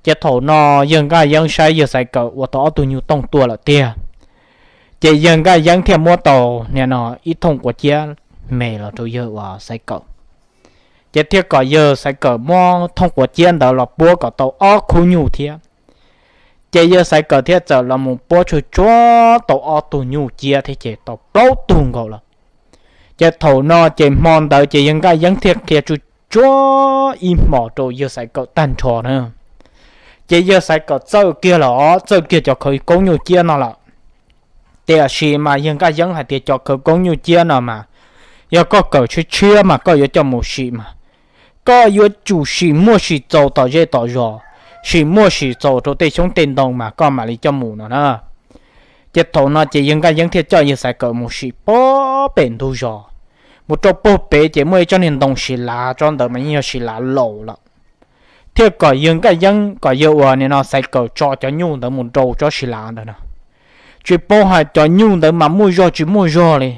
Ces thaum no yawg Nkaj Yeeb saib yawg Xaiv Kawm ua tau ob tug nyuj tooj tuaj lawm tiag, ces yawg Nkaj Yeeb thiaj muab tau nim no ib thooj quav ciab me los rau yawg uas Xaiv Kawm. Ces thiaj kom yawg Xaiv Kawm muab thooj quav ciab ntawd los puab kom tau ob khub nyuj thiab. Ces yawg Xaiv Kawm thiaj txawm los mus puab tsuag tsuag tau ob tug nyuj ciab thiab ces tau plaub tug nkaus lawm. Ces thaum no ces hmo ntawd ces yawg Nkaj Yeeb thiaj qhia tsuag tsuag ib hmos rau yawg Xaiv Kawm tag nrho na. Ces yawg Xaiv Kawm txawj kiag los txawj kiag cov khawv koob nyuj ciab no lawm. Tiam sis mas yawg Nkaj Yeeb hais tias cov khawv koob nyuj ciab no mas yog koj kawm tshiab tshiab mas koj yuav coj mus sim mas koj yuav tsum sim muaj sim txaus tom zej tom zos, sim muaj sim txaus rau tej xyoob tej ntoo mas koj mam li coj mus no na. Ces thaum no ces yawg Nkaj Yeeb thiaj coj yawg Xaiv Kawm mus sim puag pem ntug zos, mus rau puag pem ces muaj ib tsob niag ntoo sis lav, tsob ntawd mas yeej yog sis lav laus lawm. Thiaj kom yawg Nkaj Yeeb kom yawg uas nim no Xaiv Kawm tso cov nyuj ntawd mus rau tsob sis lav ntawd no. Tsis paub hais cov nyuj ntawd mas muaj zog tsis muaj zog li.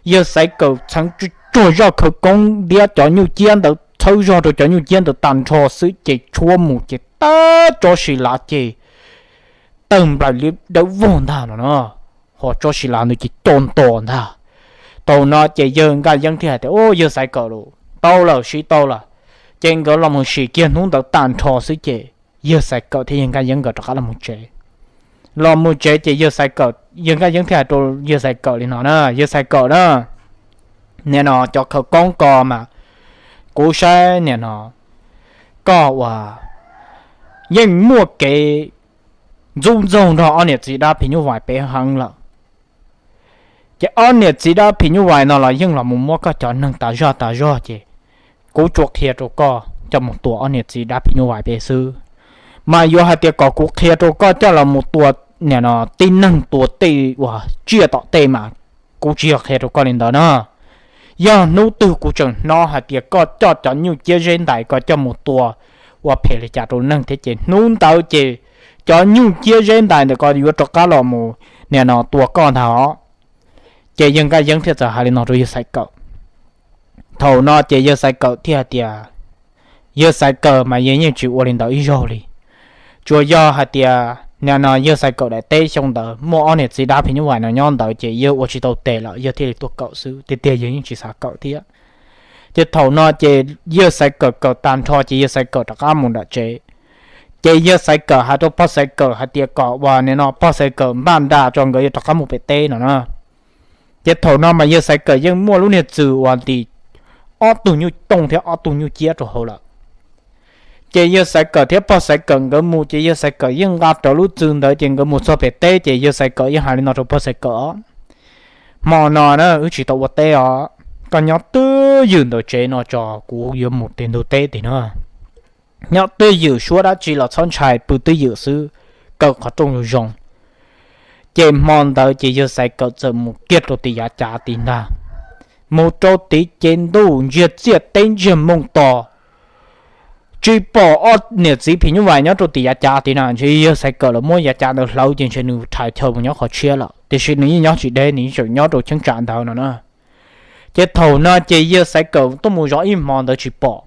Yawg Xaiv Kawm txheev tsuag zaj khawv koob ntiab cov nyuj ciab ntawd txhawb zog rau cov nyuj ciab ntawd tag nrho xwb ces tshuab mus ces tag tsob sis lav ces tawg nplaim li dawb vog ntag no na. Ho tsob sis lav ntawd ces co nto ntag. Thaum no ces yawg Nkaj Yeeb thiaj hais tias, Au, yawg Xaiv Kawm los tau lawm, siv tau lawm. Ces nkawd los mus sim kiag hnub ntawd tag nrho xwb ces yawg Xaiv Kawm thiab yawg Nkaj Yeeb nkawd rov qab los mus tsev. Los mus tsev ces yawg Xaiv Kawm, yawg Nkaj Yeeb thiaj hais rau yawg Xaiv Kawm li no na, Yawg Xaiv Kawm na, nim no cov khawv koob ko mas kuv saib nim no koj uas yeej muaj kev ntxub ntxaug nrog ob niam txiv dab phim nyuj vais peb heev lawm. Ces ob niam txiv dab phim nyuj vais no los yeej los mus muab koj cov neeg tas zog tas zog ces kuv tsuas qhia rau koj coj mus tua ob niam txiv dab phim nyuj vais peb xwb. Mas yuav hais tias kom kuv qhia rau koj coj los mus tua nim no tib neeg tua tej uas tsiaj tom tej mas kuv tsis yog qhia rau koj li ntawd na. Yog hnub twg kuv tseem hnov hais tias koj coj cov nyuj ciab zeb ntais ko coj mus tua ua phem li cas rau neeg thiab ces hnub ntawd ces cov nyuj ciab zeb ntais ntawm ko yuav rov qab los mus nim no tua koj ntag os. Ces yawg Nkaj Yeeb thiaj txawm hais li no rau yawg Xaiv Kawm. Thaum no ces yawg Xaiv Kawm thiaj hais tias, yawg Xaiv Kawm mas yawg yeej tsis ua li ntawd ib zaug li. Tsuas yog hais tias nim no yawg Xaiv Kawm daim teb xyoo ntawd muaj ob niam txiv dab phim nyuj vais no nyob ntawd ces yawg ua tsis tau tes lawm yawg thiaj li tuaj kawm xwb, tiag tiag yawg yeej tsis xav kawm thiab. Ces thaum no ces yawg Xaiv Kawm kawm tag nrho ces yawg Xaiv Kawm rov qab mus nram tsev. Ces yawg Xaiv Kawm hais rau pog Xaiv Kawm hais tias kom uas nim no pog Xaiv Kawm npaj nra tso nkawd yuav rov qab mus pem teb no na. Ces thaum no mas yawg Xaiv Kawm yeej muaj lub niag txwm uas ntim ob tug nyuj tooj thiab ob tug nyuj ciab rau hauv lawm. Ces yawg Xaiv Kawm thiab pog Xaiv Kawm nkawd mus ces yawg Xaiv Kawm yeej nqa rawv lub txwm ntawd ces nkawd mus txog pem teb ces yawg Xaiv Kawm yeej hais li no rau pog Xaiv Kawm os, hmo no na wb tsis tau ua teb os, koj nyob twj ywm ntawm tsev no tso kuv yuav mus tes ntug teb tim no. Nyob twj ywm, suab dab tsi los txhob ntshai, pw twj ywm xwb, kawm qhov rooj zoo zoo. Ces hmo ntawd ces yawg Xaiv Kawm txawm mus kiag rau tim yav cav tid ntag. Mus rau tid ces ntuj ntsiag txiaj teb ntsiag moos to, tsis pom ob niam txiv phim nyuj vais nyob rau tim yav cav tid na, ntshe yawg Xaiv Kawm los muab yav cav ntawd hlawv ces ntshe nws rhais chaw mus nyob qhov tshiab lawm, tiam sis nws yeej nyob tsis deb, nws yeej tseem nyob rau cheeb tsam ntawd no na. Ces thaum no ces yawg Xaiv Kawm tuaj mus zov ib hmo ntawd tsis pom.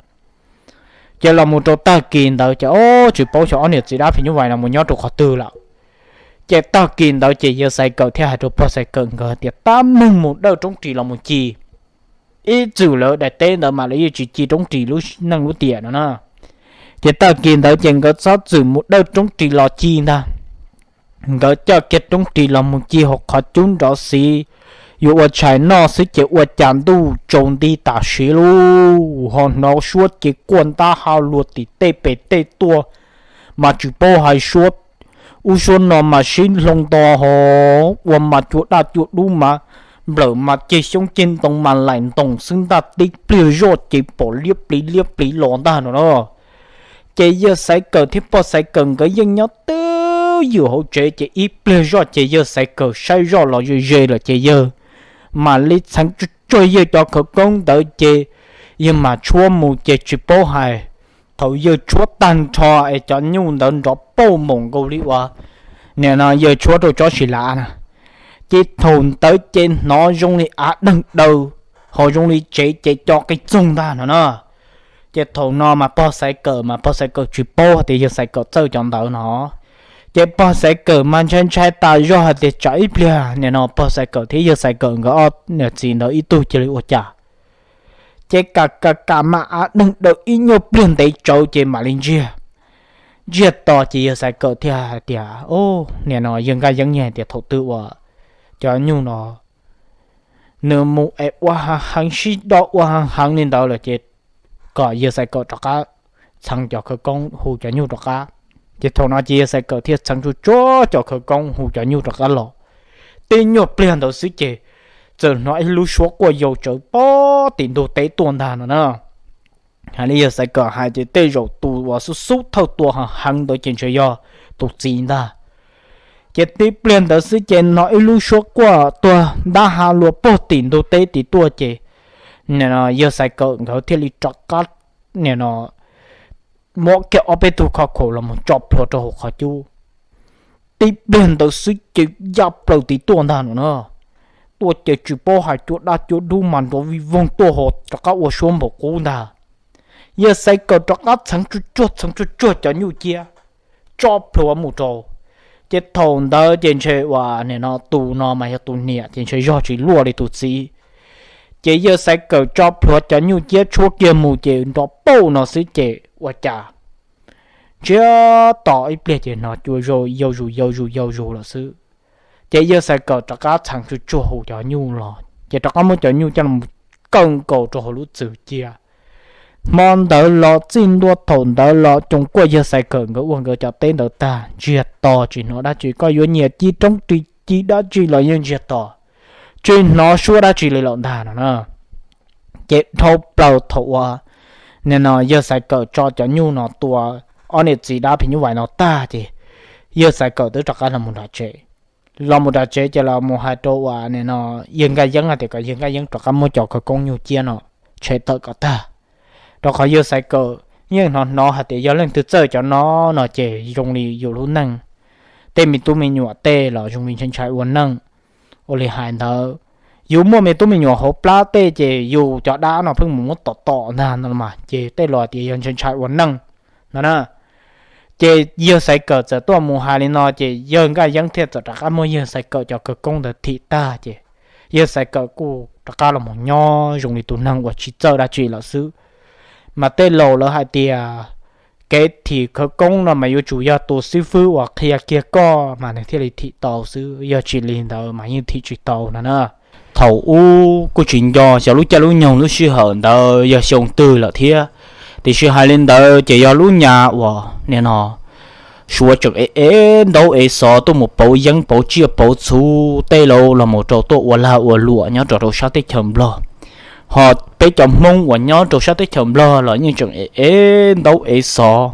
Ces los mus rau tag kis ntawd ces o, tsis paub xyov ob niam txiv dab phim nyuj vais no mus nyob rau qhov twg lawm. Ces tag kis ntawd ces yawg Xaiv Kawm thiaj hais rau pog Xaiv Kawm nkawd tias tab meeg mus dawj roob ris los mus ci. Ib txwm lawv daim teb ntawd mas lawv yeej tsis ci roob ris lub neej lub tiam no na. Ces tag kis ntawd ces nkawd txhob txwm mus dawj roob ris los ci ntag. nkawd coj kiag roob ris los mus ci hauv qhov cub nrov xiv, yuav ua tshais noj xwb ces ua cas ntuj tsaus nti tam sim lauj, ho hnov suab ces quaj ntab ha luag tim tej pem tej tuaj, mas tsis paub hais suab ub suab no mas sib hloov nto ho ua mas cua daj cua dub mas nplawm mas ceg xyoob ceg ntoo mas laim ntoos xwb ntag. Tib pliag zoj ces pom liab pliv liab pliv los ntag no na. Ces yawg Xaiv Kawm thiab pog Xaiv Kawm nkawd yeej nyob twj ywm hauv tsev, ces ib pliag zoj ces yawg Xaiv Kawm saib zoj los ze ze lawm ces yawg mam li txheev tsuag tsuag yawg cov khawv koob ntawd ces yawg mam tshuab mus ces tsis paub hais, thaum yawg tshuab tag nrho es cov nyuj ntawd nrov pauj npaum nkaus li uas nim no yawg tshuab rau tsob si lav na, ces thaum ntawd ces hnov zoo li av deeg daws, ho zoo li tsev ces co qig txoog ntag no na. Ces thaum no mas pog Xaiv Kawm mas pog Xaiv Kawm tsis paub hais tias yawg Xaiv Kawm txawj cov ntawd no. Ces pog Xaiv Kawm mas ntshai ntshai tas zog hais tias tsam ib pliag nim no pog Xaiv Kawm thiab yawg Xaiv Kawm nkawd ob niam txiv ntawd ib tug cia li ua cas. Ces kam kam kam mas av deeg daws ib nyuag pliag ntev tsawv ces mam li ntsiag. Ntsiag to ces yawg Xaiv Kawm thiaj hais tias, nim no yawg Nkaj Yeeb yeej hais tias thaum twg uas cov nyuj no nws mus es ua heev heev sib do ua heev heev li ntawd lawm ces kom yawg Xaiv Kawm rov qab txheev cov khawv koob hu cov nyuj rov qab. Ces thaum no ces yawg Xaiv Kawm thiaj txheev tsuag tsuag cov khawv koob hu cov nyuj rov qab los. Tib nyuag pliag ntawd xwb ces txawm hnov ib lub suab quaj yau tsawv pog tim ntug teb tuaj ntag no na. Hais li yawg Xaiv Kawm hais ces tej zaum tus uas xub xub thawj tua heev heev ntawd ces ntshe yog tus txiv ntag. Ces tib pliag ntawd xwb ces hnov ib lub suab quaj tuag ntab ha luag pog tim ntug teb tim tuaj ces nim no yawg Xaiv Kawm nkawd thiaj li rov qab nim no muab kiag ob peb tug khov khaum los mus tso plhuav rau hauv qhov cub. Tib pliag ntawd xwb ces yaj plaws tim tuaj ntag no na. Tuaj ces tsis paub hais cua daj cua dub mas nrov vij voog tuaj ho rov qab ua suab npaum qub ntag. Yawg Xaiv Kawm rov qab txheev tsuag tsuag txheev tsuag tsuag cov nyuj ciab tso plhuav mus rau. Ces thaum ntawd ces ntshe uas nim no tus no mas yog tus niam ces ntshe zog tsis luaj li tus txiv. Ces yawg Xaiv Kawm tso plhuav cov nyuj ciab tshuab kiag mus ces nrov pauj no xwb ces ua cas ntsiag to ib pliag ces hnov cua yau zus yau zus yau zus lawm xwb. Ces yawg Xaiv Kawm rov qab txheev tsuag tsuag hu cov nyuj los ces rov qab muab cov nyuj coj los kaw nkaus rau hauv lub txwm cia. Hmo ntawd los txij ntua thaum ntawd los coos kuaj yawg Xaiv Kawm nkawd ua nkawd cov teb ntawd tag ntsiag to tsis hnov dab tsi, koj yuav nyiam ci roob ris ci dab tsi los yeej ntsiag to, tsis hnov suab dab tsi li lawm ntag no na. Ces dhau plaws thaum uas nim no yawg Xaiv Kawm tso cov nyuj no tua ob niam txiv dab phim nyuj vais no tag ces yawg Xaiv Kawm twb rov qab los mus nram tsev. Los mus nram tsev ces los mus hais rau uas nim no yawg Nkaj Yeeb hais tias kom yawg Nkaj Yeeb rov qab muab cov khawv koob nyuj ciab no tshem tawm kom tag, rau qhov yawg Xaiv Kawm yeej hnov hnov hais tias yog leej twg txawj cov no no ces zoo li yus lub neej, tej me tub me nyuam tej los zoo li ntshai ntshai ua neej. Ua li hais ntawd, yus muaj me tub me nyuam hauv plab tej ces yus cov dab no pheej mus muab tom tom ntag no mas ces tej los tias yog ntshai ntshai ua neej no na. Ces yawg Xaiv Kawm txawm tuaj mus hais li no ces yawg Nkaj Yeeb thiaj txawm rov qab muab yawg Xaiv Kawm cov khawv koob ntawd thim tag ces yawg Xaiv Kawm kuj rov qab los mus nyob zoo li tus neeg uas tsis txawj dab tsi lawm xwb. Mas tej laus lawv hais tias kev thim khawv koob no mas yuav tsum yog tus xib fwb uas qhia kiag koj mas nws thiaj li thim tau xwb, yog tsis li ntawd mas yeej thim tsis tau no na. Thaum ub kuj tsis nco xyov lub caij lub nyoog lub sij hawm ntawd yog xyoo twg lawm thiab, tiam sis hais li ntawd ces yog lub nyas uas nim no Suav tseem ev ev ntaub ev xov tuaj mus pauv yeeb pauv tsiaj pauv txhu, tej laus los mus rau tuaj ua lag ua luam nyob rau rau sab teb chaws Nplog. Ho peb cov Hmoob uas nyob rau sab teb chaws Nplog los yeej tseem ev ev ntaub ev xov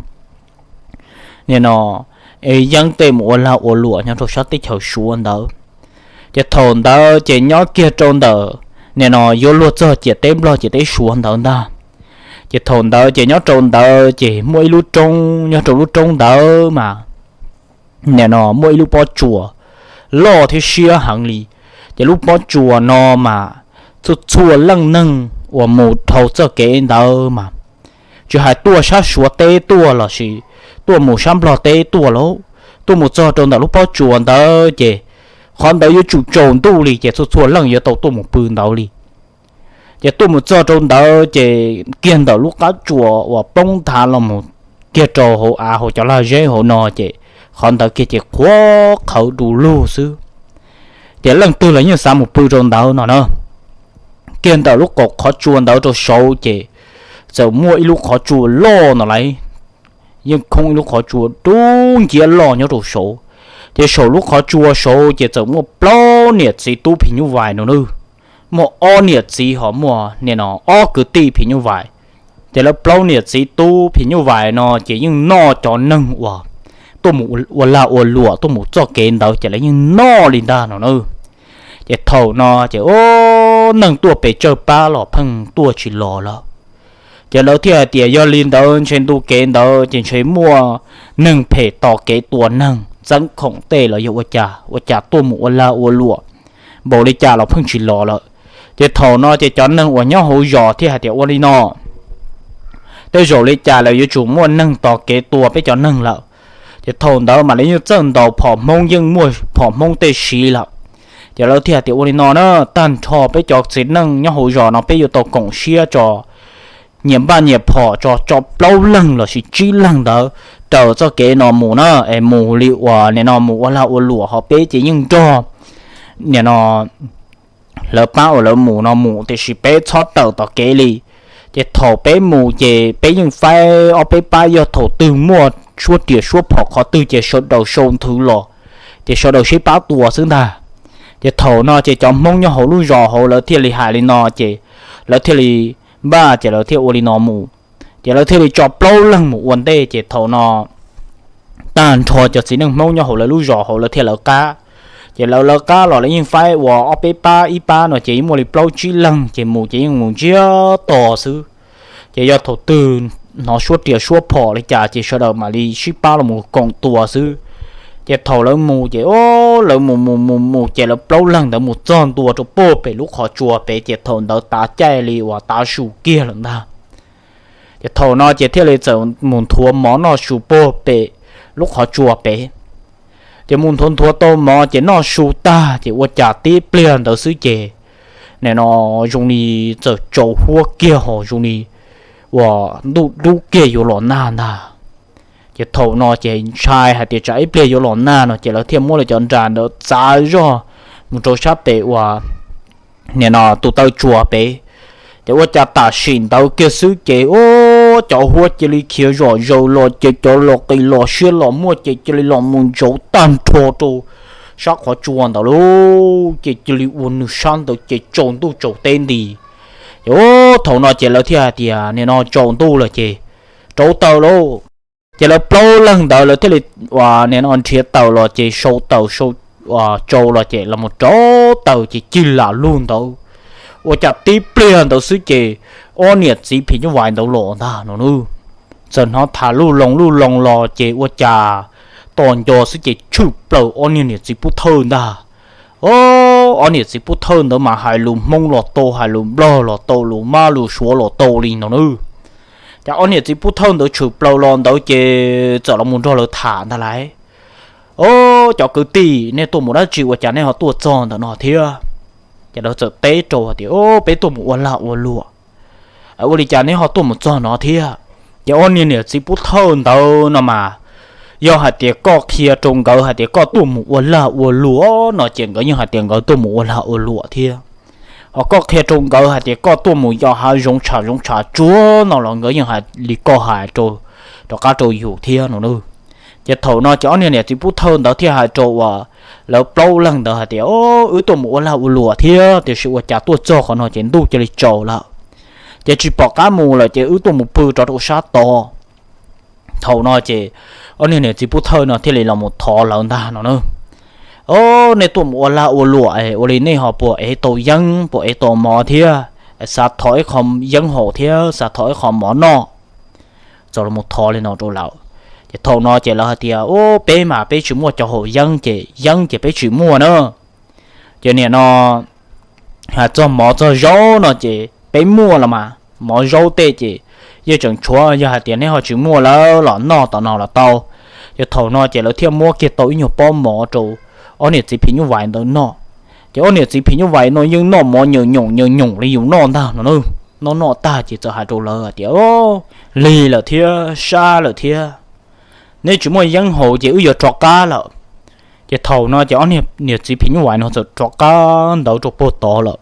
nim no ev yeeb tej mus ua lag ua luam nyob rau sab teb chaws Suav ntawd. Ces thaum ntawd ces nyob kiag rau ntawm nim no yuav luag txog ciam teb Nplog ciam teb Suav ntawd ntag. Ces thaum ntawd ces nyob rau ntawd ces muaj ib lub roob, nyob rau lub roob ntawd mas nim no muaj ib lub pob tsuas loj thiab siab heev li. Ces lub pob tsuas no mas txhua txhua leej neeg uas mus dhau txoj kev ntawd mas tsis hais tuaj sab Suav teb tuaj los sis tuaj mus sab Nplog teb tuaj lauj, tuaj mus txog rau ntawm lub pob tsuas ntawd ces qhov ntawd yuav tsum tsaus ntuj li ces txhua txhua leej yuav tau tuaj mus pw ntawd li. Ces tuaj mus txog rau ntawd ces kiag ntawm lub qab tsuas uas poob nthav los mus kiag rau hauv av hauv cov lag zeb hauv no ces qhov ntawd kiag ces qhuav qhawv du lug xwb. Ces leej twg los yeej xav mus pw rau ntawd no na. Kiag ntawm lub kaum qhov tsua ntawd rau saud ces txawm muaj ib lub qhov tsua loj no lauj, yeej khoob ib lub qhov tsua dub nciab loj nyob rau saud. Ces saum lub qhov tsua saud ces txawm muaj plaub niam txiv tub phim nyuj vais no na. Muaj ob niam txiv ho muaj nim no ob kwv tij phim nyuj vais. Ces lawv plaub niam txiv tub phim nyuj vais no ces yeej noj cov neeg uas tuaj mus ua lag ua luam tuaj mus txoj kev ntawd ces lawv yeej noj li ntag no na. Ces thaum no ces ub, neeg tuaj pes tsawg pab los pheej tuaj tsis los lawm. Ces lawv thiaj hais tias yog li ntawd ntshe ntu kev ntawd ces ntshe muaj neeg phem tos kev tua neeg txeeb khoom tej los yog ua cas ua cas tuaj mus ua lag ua luam npaum li cas los pheej tsis los lawm. Ces thaum no ces cov neeg uas nyob hauv zos thiaj hais tias ua li no, tej zaum li cas los yuav tsum muaj neeg tos kev tua peb cov neeg lawm. Ces thaum ntawd mam li yeej txawj ntaus phom Hmoob, yeej muaj phom Hmoob tej siv lawm. Ces lawv thiaj hais tias ua li no na, tag nrho peb cov txiv neej nyob hauv zos no peb yuav tau koom siab tso, nyias npaj nyias phom tso, tso plaub leeg los sis tsib leeg ntawd raws txoj kev no mus na, es mus li uas nim no mus ua lag ua luam ho peb ces yeej nrog nim no lawv pab uas lawv mus no mus, tiam sis peb txhob tawm tom kev li. Ces thaum peb mus ces peb yeej faib ob peb pab, yog thaum twg muaj suab riam suab phom qhov twg ces sawv daws sau nthwv los, ces sawv daws sib pab tua xwb ntag. Ces thaum no ces cov Hmoob nyob hauv lub zos hauv lawv thiaj li hais li no ces lawv thiaj li npaj, ces lawv thiaj ua li no mus. Ces lawv thiaj li tso plaub leeg mus ua ntej, ces thaum no tag nrho cov txiv neej Hmoob nyob hauv lawv lub zos hauv lawv thiaj lawv qab. Ces lawv lawv qab los lawv yeej faib ua ob peb pab, ib pab no ces yeej muaj li plaub tsib leeg, ces mus ces yeej mus ntsiag to xwb. Ces yog thaum twg hnov suab riam suab phom li cas ces sawv daws mam li sib pab los mus koom tua xwb. Ces thaum lawv mus ces o, lawv mus mus mus mus ces lawv plaub leeg ntawd mus txog ntua rau puag pem lub qhov tsua pem, ces thaum ntawd tav caij li uas tav su kiag lawm ntag. Ces thaum no ces thiaj li txawm mus nthuav mov noj su puag pem lub qhov tsua pem. Ces mus nthuav nthuav tau mov ces noj su tag ces ua cas tib pliag ntawd xwb ces nim no zoo li txawm tsaus huab kiag ho zoo li uas ntuj dub kiag yuav los nag ntag. Ces thaum no ces ntshai hais tias tsam ib pliag yuav los nag no ces lawv thiaj muab lawv cov nra ntawd txav zog mus rau sab pem uas nim no tus taw tsua pem. Ces ua cas tam sim ntawd kiag xwb ces o, cov huab cia li khiav zom zaws los ces cov los qis los siab los muaj ces cia li los mus ntsauv tag nrho rau sab qhov tsua ntawd lauj, ces cia li ua nws sab ntawd ces tsaus ntuj tsaus teb nti. Ces o, thaum no ces lawv thiaj hais tias nim no tsaus ntuj lawm ces rauv taws lauj. Ces lawv plaub leeg ntawd lawv thiaj li ua nim no nrhiav taws los ces sau taws sau tsau los ces los mus rauv taws ces cig lam lug ntawd. Ua cas tib pliag ntawd xwb ces ob niam txiv phim nyuj vais ntawd los ntag no nawb. Txawm hnov tham luj loo luj loo los ces ua cas tos nco xwb ces tshwm plaws ob niag niam txiv pub thawj ntag. O, ob niam txiv pub thawj ntawd mas hais lus Hmoob los tau, hais lus Nplog los tau, lus Mab lus Suav los tau li no nawb. Ces ob niam txiv pub thawj ntawd tshwm plaws los ntawd ces txawm los mus nrog lawv tham ntag lauj. O, cov kwv tij, nej tuaj mus dab tsi ua cas nej ho tuaj txog ntawm no thiab? Ces lawv txawm teb rau hais tias o, peb tuaj mus ua lag ua luam. Ua li cas neb ho tuaj mus txog no thiab? Ces ob niag niam txiv pub thawj ntawd no mas, yog hais tias koj qhia rau nkawd hais tias koj tuaj mus ua lag ua luam no ces nkawd yeej hais tias nkawd tuaj mus ua lag ua luam thiab. Ho koj qhia rau nkawd hais tias koj tuaj mus yos hav zoov tshav zoov tshav tsuag no los nkawd yeej hais li koj hais rov qab rau yus thiab no nawb. Ces thaum no ces ob niag niam txiv pub thawj ntawd thiaj hais rau uas lawv plaub leeg ntawd hais tias o, wb tuaj mus ua lag ua luam thiab tiam sis ua cas tuaj txog qhov no ces ntuj cia li tsaus lawm. Ces tsis pom qab mus lawm ces wb tuaj mus pw rov rau sab tod. Thaum no ces ob niag niam txiv pub thawj no thiaj li los mus thov lawv ntag no nawb. O, nej tuaj mus ua lag ua luam es ua li nej ho puas ev tau yeeb puas ev tau mov thiab, xav thov ib qho yeeb haus thiab xav thov ib qho mov noj? Txawm los mus thov li no rau lawv. Ces thaum no ces lawv hais tias o, peb mas peb tsis muaj cov haus yeeb ces yeeb ces peb tsis muaj na. Ces nim no hais txog mov txog zaub no ces peb muaj los mas, mov zaub tej ces yeej tseem tshuav, yog hais tias neb ho tsis muaj lawm los noj tom no los tau. Ces thaum no ces lawv thiaj muab kiag tau ib nyuag pob mov rau ob niam txiv phim nyuj vais ntawd noj. Ces ob niam txiv phim nyuj vais no yeej noj mov nyoos nyoos nyoos nyoos li yus noj ntag no nawb. Noj noj tag ces txawm hais rau lawv hais tias o, lig lawm thiab sab lawm thiab. neb tsis muaj yeeb haus ces wb yuav rov qab lawm. Ces thaum no ces ob niam txiv phim nyuj vais no txawm rov qab ntawd rau puag tod lawm.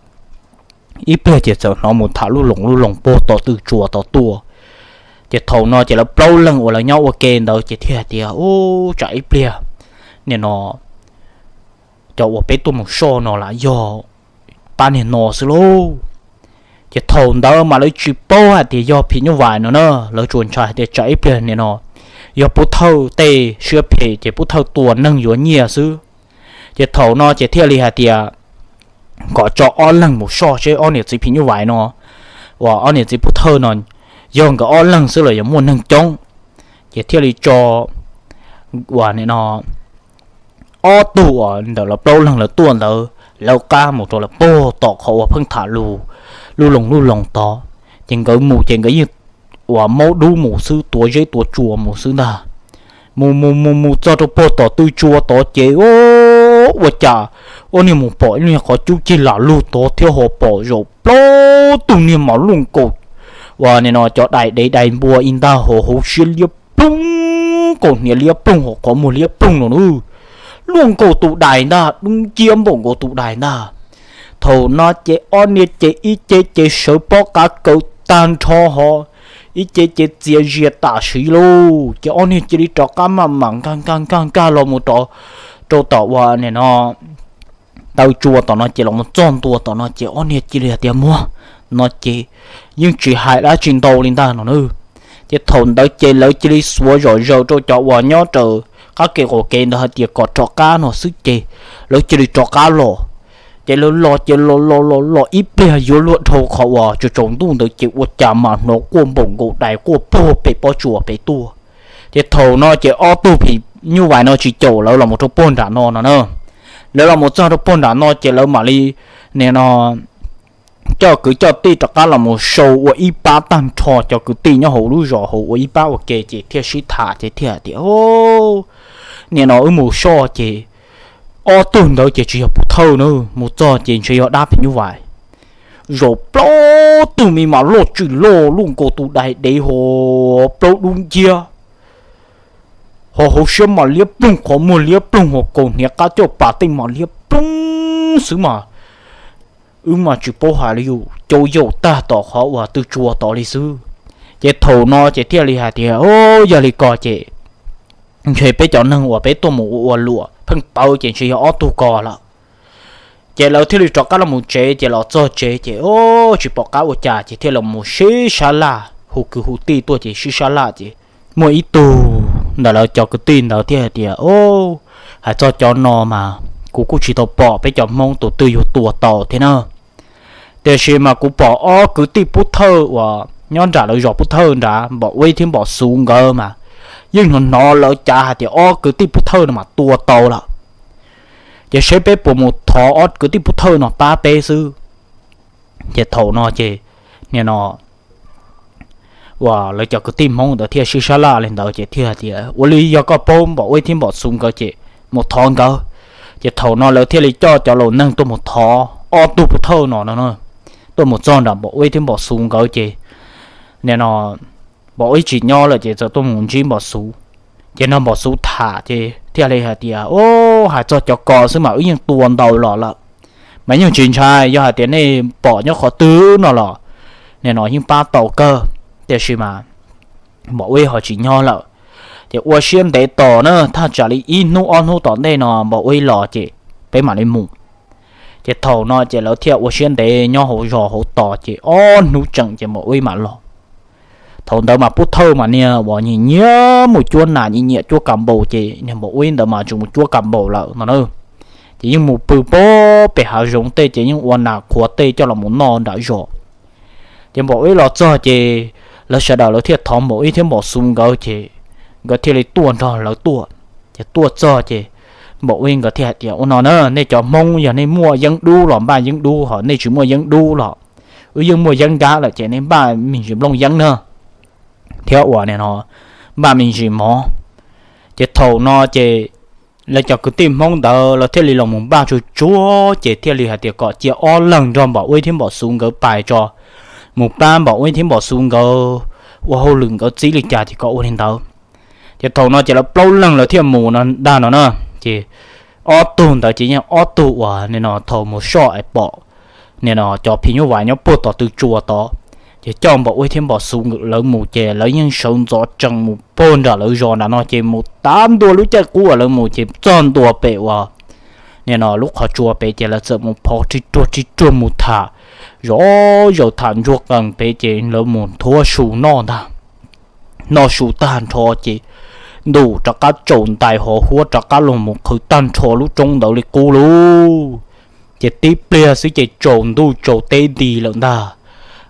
Ib pliag ces txawm hnov mus tham lub loos lub loos puag tom tw tsua tod tuaj. Ces thaum no ces lawv plaub leeg uas lawv nyob ua ke ntawd ces thiaj hais tias, Ub, tsam ib pliag nim no cov uas peb tuaj mus soj no lam yog pab niag no xwb lauj. Ces thaum ntawd mas lawv tsis paub hais tias yog phim nyuj vais no na, lawv tsuas ntshai hais tias tsam ib pliag nim no yog Pub Thawj tej siab phem ces Pub Thawj tua neeg yuav nyiaj xwb. Ces thaum no ces thiaj li hais tias kom tso ob leeg mus soj seb ob niam txiv phim nyuj vais no, uas ob niam txiv Pub Thawj no yog nkawd ob leeg xwb los yog muaj neeg coob. Ces thiaj li tso uas nim no ob tug uas ntawm lawv plaub leeg lawv tuaj ntawd lawv qab mus rau lawv puag tom qhov uas pheej tham lus lub loos lub loos tod. Ces nkawd mus ces nkawd yeej uas maub dub mus xwb, tuav zeb tuav tsua mus xwb ntag. Mus mus mus mus txog rau puag tom tw tsua tod ces ua cas ob niag mus pom ib niag qhov cub cig lam lug tod thiab ho pom zaum plaub tug niag mas luaj nkaus uas nim no cov dais dev dais npua ib ntag, ho hauv siab liab ploog, kaus hniav liab ploog, ho qhov muag liab ploog no na. Luaj nkaus tus dais ntag, dub nciab npaum nkaus tus dais ntag. Thaum no ces ob niag ces ib ce ces sawv pob qa kaws tag nrho ho ib ce ces txias zias tam sim lauj. Ces ob niag cia li rov qab maj mam nkag nkag nkag nkag los mus rau tom uas nim no taw tsua tom no ces los mus txog ntua tom no ces ob niag cia li hais tias muag no ces yeej tsis hais dab tsi ntau li ntag no na. Ces thaum ntawd ces lawv cia li xuav zom zaws rau cov uas nyob raws qab kev qaum kev ntawd hais tias kom rov qab no xwb ces lawv cia li rov qab los. Ces lawv los ces los los los los ib pliag yuav luag dhau qhov uas tsaus tsaus ntuj ntawd ces ua cas mas hnov quaj npaum nkaus dais quaj puag pem pob tsuas pem tuaj. Ces thaum no ces ob tug phim nyuj vais no tsis caum lawv los mus rau puag nram no no na. Lawv los mus txog rau puag nram no ces lawv mam li nim no coj kwv coj tij rov qab los mus sau ua ib pab tag nrho cov kwv tij nyob hauv lub zos hauv ua ib pab ua ke ces thiaj sib tham ces thiaj tias, Nim no wb mus soj ces ob tug ntawd ces tsis yog Pub Thawj na, mus txog ces ntshe yog dab phim nyuj vais. Zaum plaub tug me mas loj tsis loj luaj nkaus tus dais dev ho plaub dub nciab, ho hauv siab mas liab ploog, qhov muag liab ploog, ho kaus hniav qab caj pas tej mas liab ploog xwb mas wb mas tsis paub hais li yus cau yaum tag tom qhov uas tw tsua tod li xwb. Ces thaum no ces thiaj li hais tias, Yog li ko ces ntshe peb cov neeg uas peb tuaj mus ua ua luam pheej tawv ces ntshe yog ob tug ko lawm. Ces lawv thiaj li rov qab los mus tsev, ces los txog tsev ces tsis pom qab ua cas ces thiaj los mus sib sab laj, hu kwv hu tij tuaj ces sib sab laj ces muaj ib tug ntawm lawv cov kwv tij ntawd thiaj hais tias, Hais txog cov no mas kuv kuj tsis tau pom peb cov Hmoob tus twg yuav tua tau thiab na. Tiam sis mas kuv pom ob kwv tij Pub Thawj uas nyob nram lawv zos Pub Thawj nrad, Npom Ub thiab Npom Xus nkawd mas yeej hnov hnov lawv cav hais tias ob kwv tij Pub Thawj no mas tua tau lawm. Ces seb peb puas mus thov ob kwv tij Pub Thawj no pab peb xwb. Ces thaum no ces nim no uas lawv cov kwv tij Hmoob ntawd thiaj sib sab laj li ntawd ces thiaj tias, Ua li yog koj paub Npom Ub thiab Npom Xus nkawd ces mus thov nkawd. Ces thaum no lawv thiaj li coj cov laus neeg tuaj mus thov ob tug Pub Thawj no no, tuaj mus txog nram Npom Ub thiab Npom Xus nkawd ces nim no Npom Ub tsis nyob lawm ces txawm tuaj mus ntsib Npom Xus. Ces nrog Npom Xus tham ces thiaj li hais tias, Hais txog cov ko xwb mas wb yeej tua ntau los lawm, mas yeej tsis ntshai, yog hais tias nej pom nyob qhov twg no los nim no yeej pab tau kawg. Tiam sis mas Npom Ub ho tsis nyob lawm. Ces ua siab ntev tos na, thaj tsam li ib hnub ob hnub tom ntej no Npom Ub los ces peb mam li mus. Ces thaum no ces lawv thiaj ua siab ntev nyob hauv zos hauv tos ces ob hnub tseem ces Npom Ub mam los. Thaum ntawd mas Pub Thawj mas niag uas nyiam nyiam mus cuab nas nyiam nyiam cuab kas npaum ces niag Npom Ub ntawd mas tseem mus cuab kas npaum lawm no na. Ces yeej mus pw pem hav zoov tej ces yeej ua nas qhuav tej coj los mus noj nram zos. Ces Npom Ub los txog ces lawv sawv daws lawv thiaj thov Npom Ub thiab Npom Xus nkawd ces nkawd thiaj li tuaj nrog lawv tuaj. Ces tuaj txog ces Npom Ub nkawd thiaj hais tias, Ua no na, nej cov Hmoob yog nej muaj yeeb dub los npaj yeeb dub, ho nej tsis muaj yeeb dub los wb yeej muaj yeeb nkab lawm ces nej npaj me ntsis nplooj yeeb na, thiab uas nim no npaj me ntsis mov. Ces thaum no ces lawv cov kwv tij Hmoob ntawd lawv thiaj li los mus npaj tsuag tsuag ces thiaj li hais tias kom cia ob leeg nrog Npom Ub thiab Npom Xus nkawd pais tso, mus pab Npom Ub thiab Npom Xus nkawd ua hauj lwm nkawd txib li cas ces kom ua li ntawd. Ces thaum no ces lawv plaub leeg lawv thiaj mus no ntag no na. Ces ob tug ntawd ces yeej ob tug uas nim no thaum mus soj es pom nim no cov phim nyuj vais nyob puag tom tw tsua tod, ces coj Npam Ua thiab Npam Xu lawv mus ces lawv yeej sawv ntxov tsees mus puag nram lawv zos nram no ces mus tav ntua lub caij qub uas lawv mus ces txog ntua pem uas nim no lub qhov tsua pem ces lawv txawm mus phov ri ruag ri ruag mus tham, zov zaws tham ntsuag qees pem ces lawv mus nthuav su noj ntag. Noj su tag nrho ces ntuj rov qab tsaus ntais hov huab rov qab los mus qhwv tag nrho lub roob ntawd li qub lauj. Ces tib pliag xwb ces tsaus ntuj tsaus teb nti lawm ntag.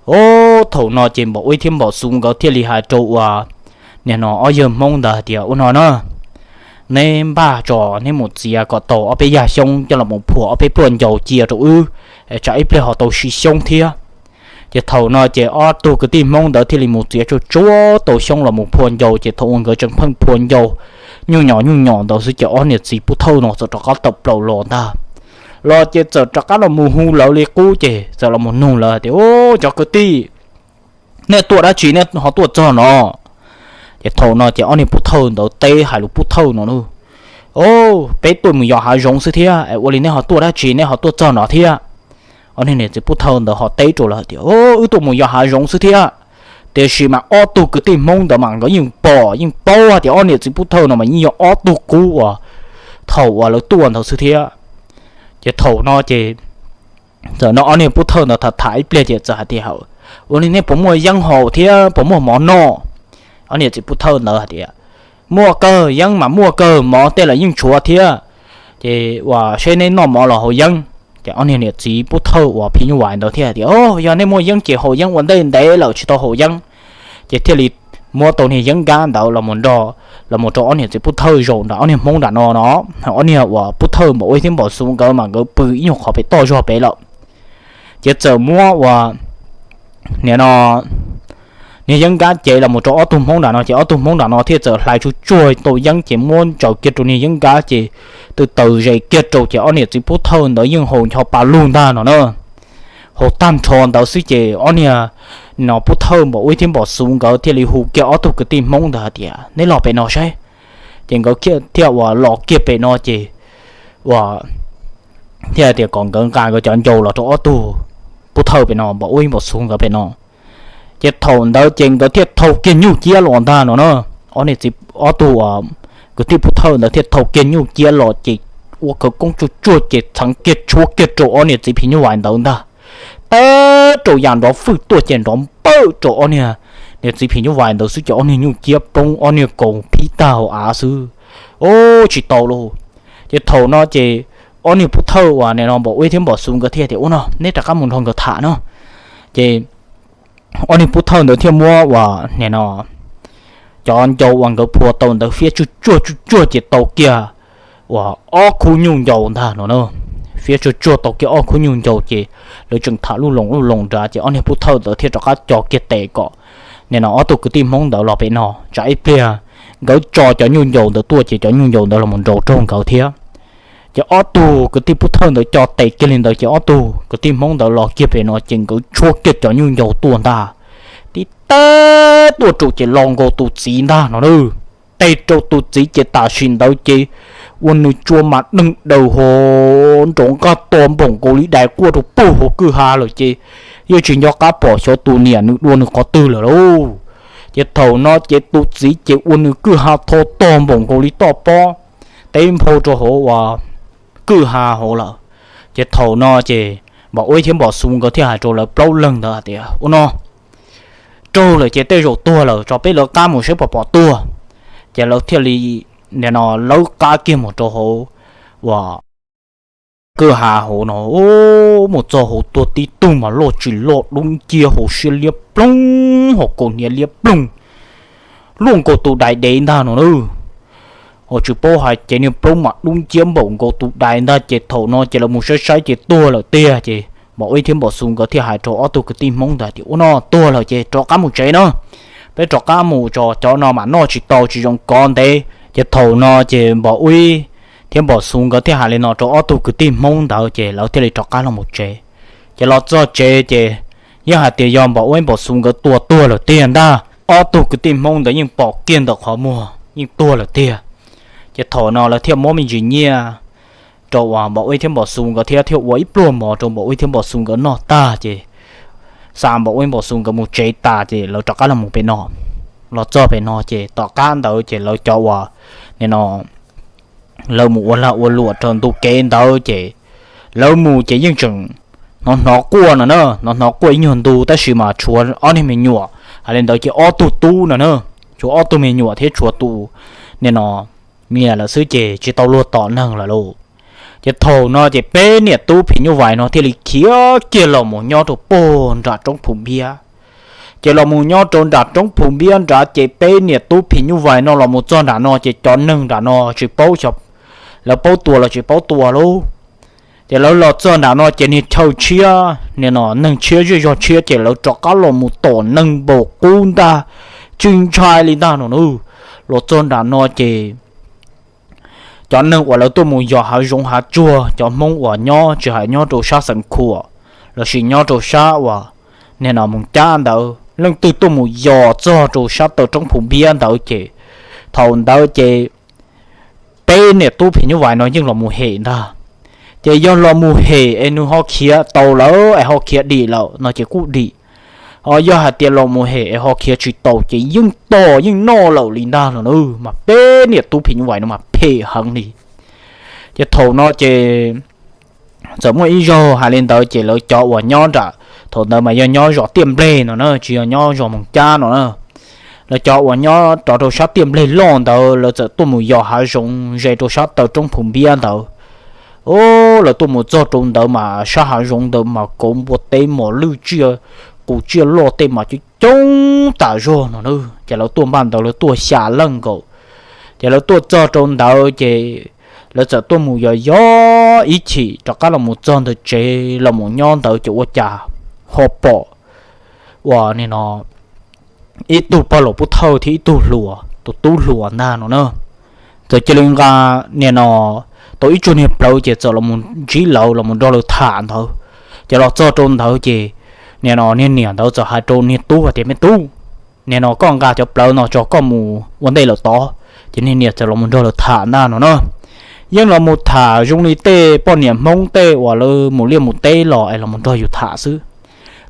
Ob, thaum no ces Npam Ua thiab Npam Xu nkawd thiaj li hais rau uas nim no ob yawg Hmoob ntawd hais tias, Ua no na, neb npaj tso neb mus txiav kom tau ob peb yag xyoob coj los mus phua ob peb pluaj ncau cia rau wb, tsam ib pliag ho tau siv xyoob thiab. Ces thaum no ces ob tug kwv tij Hmoob ntawd thiaj li mus txiav tsuag tsuag tau xyoob los mus phua ncau, ces thaum uas nkawd tseem pheej phua ncau nyuj nyos nyuj nyos ntawd xwb ces ob niam txiv Pub Thawj no txawm rov qab tawm plaws los ntag. Los ces txawm rov qab los mus hu lawv li qub ces txawm los mus nug lawv tias, Ub, cov kwv tij, nej tuaj dab tsi nej ho tuaj txog no? Ces thaum no ces ob niag Pub Thawj ntawd teb hais lus Pub Thawj no, Ub, peb tuaj mus yos hav zoov xwb thiab, es ua li nej ho tuaj dab tsi nej ho tuaj txog no thiab? Ob niag niam txiv Pub Thawj ntawd ho teb rau lawv tias, Wb tuaj mus yos hav zoov xwb thiab. Tiam sis mas ob tug kwv tij Hmoob ntawd mas nkawd yeej pom yeej paub hais tias ob niam txiv Pub Thawj no mas yeej yog ob tug qub uas thaum uas lawv tuaj ntawd xwb thiab. Ces thaum no ces txawm no ob niag Pub Thawj ntawd tham tham ib pliag ces txawm hais tias, Ua li nej puas muaj yeeb haus thiab puas muaj mov noj? Ob niam txiv Pub Thawj ntawd hais tias, Muaj kawg, yeeb mas muaj kawg, mov tej los yeej tshuav thiab. Ces uas seb neb noj mov los haus yeeb. Ces ob niag niam txiv Pub Thawj uas phim nyuj vais ntawd thiaj tias, Yog nej muaj yeeb ces haus yeeb ua ntej ntev lawm tsis tau haus yeeb. Ces thiaj li muab tau niag yeeb nkab ntawd los mus nrog, los mus rau ob niag txiv Pub Thawj zaum nram ob niag Hmoob nram no no. Ob niag uas Pub Thawj Npam Ua thiab Npam Xu nkawd mas nkawd pw ib nyuag qhov pem toj zog pem lawm. Ces txawm muab uas nim no niag yeeb nkab cev los mus rau ob tug Hmoob nram no ces ob tug Hmoob nram no thiaj txawm hlais tsuag tsuag tau yeeb ces muab ntsaws kiag rau niag yeeb nkab ces tw taws zes kiag rau ces ob niam txiv Pub Thawj ntawd yeej haus ncho pa lug ntag no na. Haus tag nrho ntawd xwb ces ob niag no Pub Thawj Npam Ua thiab Npam Xu nkawd thiaj li hu kiag ob tug kwv tij Hmoob ntawd hais tias, Neb los pem no saib. Ces nkawd thiaj uas los kiag pem no ces uas thiaj tias kom nkawd nqa nkawd cov ncau los rau ob tug Pub Thawj pem no, Npam Ua Npam Xu nkawd pem no. Ces thaum ntawd ces nkawd thiaj thau kiag nyuj ciab los ntag no na. Ob niam txiv, ob tug uas kwv tij Pub Thawj ntawd thiaj thau kiag nyuj ciab los ces ua khawv koob tsuag tsuag ces txheev kiag tshuab kiag rau ob niam txiv phim nyuj vais ntawd ntag. Teb rau yam nrov fwj tuaj ces nrov npawj rau ob niag niam txiv phim nyuj vais ntawd xwb ces ob niag nyuj ciab poob, ob niag kaus phib tag hauv av xwb. Ub, tsis tau lauj. Ces thaum no ces ob niag Pub Thawj uas nim no Npam Ua thiab Npam Xu nkawd thiaj tias, Ua no neb rov qab mus nrog nkawd tham no. Ces ob niag Pub Thawj ntawd thiaj muab uas nim no cov ncau uas nkawd phua tau ntawd fiab tsuag tsuag tsuag tsuag ces tau kiag uas ob khub nyuj ncau ntag no na. Fiab tsuag tsuag tau kiag ob khub nyuj ncau ces lawv tseem tham luj loos luj loos nrad ces ob niag Pub Thawj ntawd thiaj rov qab co kiag tes kom nim no ob tug kwv tij Hmoob ntawd los pem no tsam ib pliag nkawd tso cov nyuj ncau ntawd tuaj ces cov nyuj ncau ntawd los mus nraus raug nkawd thiab. Ces ob tug kwv tij Pub Thawj ntawd co tes kiag li ntawd ces ob tug kwv tij Hmoob ntawd los kiag pem no ces nkawd tshuab kiag cov nyuj ncau tuaj ntag. Tib teb tuaj rau ces los nkaus tus txiv ntag no na. Teb rau tus txiv ces tam sim ntawd ces ua nws tsua mas deeg daws ho nrov nqaj to npaum nkaus li dais quaj rau puag hauv kwj ha lawm ces yeej tsis nco qab pom xyov tus niam nws dua nws qhov twg lawm lauj. Ces thaum no ces tus txiv ces ua nws kwj ha tho tog npaum nkaus li toj pob teb nphau rau hauv uas kwj ha hauv lawm. Ces thaum no ces Npam Ua thiab Npam Xu nkawd thiaj hais rau lawv plaub leeg ntawd hais tias, Ua no, raug lawm ces tej zaum tuag lawm, tso peb lawv qab mus saib puas pom tuag. Ces lawv thiaj li nim no lawv qab kiag mus rau hauv uas kwj ha hauv no, mus txog hauv tuag tib tug mas loj tsis loj dub nciab hauv siab liab ploog hauv kaus hniav liab ploog luaj nkaus tus dais dev ntag no na. Hos tsis paub hais ces niag plaub mas dub nciab npaum nkaus tus dais ntag ces thaum no ces lawv mus saib saib ces tuag lawm tiag ces Npam Ua thiab Npam Xu nkawd thiaj hais rau ob tug kwv tij Hmoob ntawd tias, Ua no tuag lawm ces rov qab mus tsev na, peb rov qab mus tso, cov no mas noj tsis tau tsis zoo kov ntev. Ces thaum no ces Npam Ua thiab Npam Xu nkawd thiaj hais li no rau ob tug kwv tij Hmoob ntawd ces lawv thiaj li rov qab los mus tsev. Ces los txog tsev ces yeej hais tias yog Npam Ua Npam Xu nkawd tua tuag lawm tiag ntag. Ob tug kwv tij Hmoob ntawd yeej pom kiag ntawm qhov muag yeej tuag lawm tiag. Ces thaum no lawv thiaj muab me ntsis nyiaj rau uas Npam Ub thiab Npam Xu nkawd thiab thiaj ua ib pluag mov rau Npam Ub thiab Npam Xu nkawd noj tag ces xa Npam Ub Npam Xu nkawd mus tsev tas ces lawv rov qab los mus pem no. Los txog pem no ces tom qab ntawd ces lawv cov uas nim no lawv mus ua lag ua luam rau ntu kev ntawd ces lawv mus ces yeej tseem hnov hnov quaj no na, hnov hnov quaj ib nyuag ntu tab sis mas tshuav ob niag me nyuam, hais li ntawd ces ob tug tub no na, tshuav ob tug me nyuam thiab tshuav tus nim no niam lawm xwb ces tsis tau luag tom neeg lawm lauj. Ces thaum no ces peb niam tub phim nyuj vais no thiaj li khiav kiag los mus nyob rau puag nram roob Phu Npiab. Ces los mus nyob rau nram roob Phu Npiab nrad ces peb niam tub phim nyuj vais no los mus txog nram no ces cov neeg nram no tsis paub xyov lawv paub tua los tsis paub tua lauj. Ces lawv los txog nram no ces niag chaw tshiab nim no neeg tshiab zej zog tshiab ces lawv rov qab los mus tom neeg npaum qub ntag, tsis ntshai li ntag no na. Los txog nram no ces cov neeg uas lawv tuaj mus yos hav zoov hav tsuag, cov Hmoob uas nyob tsis hais nyob rau sab Xeev Khuam lossis nyob rau sab uas nim no Moos Cab ntawd leej twg tuaj mus yos txog rau sab taw roob Phu Npiab ntawd ces thaum ntawd ces peb niam tub phim nyuj vais no yeej los mus hem ntag. Ces yog los mus hem es nws ho khiav tau lawm es ho khiav dim lawm no ces kuj dim, ho yog hais tias los mus hem es ho khiav tsis tau ces yeej tos yeej noj lawm li ntag no na. Mas peb niam tub phim nyuj vais no mas phem heev li. Ces thaum no ces txawm muaj ib zaug hais li ntawd ces lawv cov uas nyob nram, thaum ntawd mas yog nyob zos Tiaj Nplej no na, tsis yog nyob zos Moos Cab no na. Lawv cov uas nyob rov rau sab Tiaj Nplej loj ntawd lawv txawm tuaj mus yos hav zoov ze rau sab taw roob Phu Npiab ntawd. Lawv tuaj mus txog rau ntawd mas sab hav zoov ntawd mas kauv npua teb mos lwj tsiaj qus tsiaj loj tej mas coob coob tas zog no na. Ces lawv tuaj npaj ntawd lawv tuaj xya leej nkaus. Ces lawv tuaj txog rau ntawd ces lawv txawm tuaj mus yos yos ib chim rov qab los mus txog ntawm tsev los mus nyob ntawd ces ua cas ho pom uas nim no ib tug pog laus pub thawj thiab ib tug hluas, tus tub hluas ntag no na. Txawm cia li nqa nim no tau ib tsuag niag plawv ces txawm los mus ntsib lawv los mus nrog lawv tham ntawd. Ces los txog rau ntawd ces nim no niag niam ntawd txawm hais rau niag tub hais tias, Me tub, nim no koj nqa cov plawv no tso koj mus ua ntej lawm tod. Ces niag niam txawm los mus nrog lawv tham ntag no na. Yeej los mus tham zoo li tej poj niam Hmoob tej uas lawv mus liaj mus teb los es los mus nrog yus tham xwb.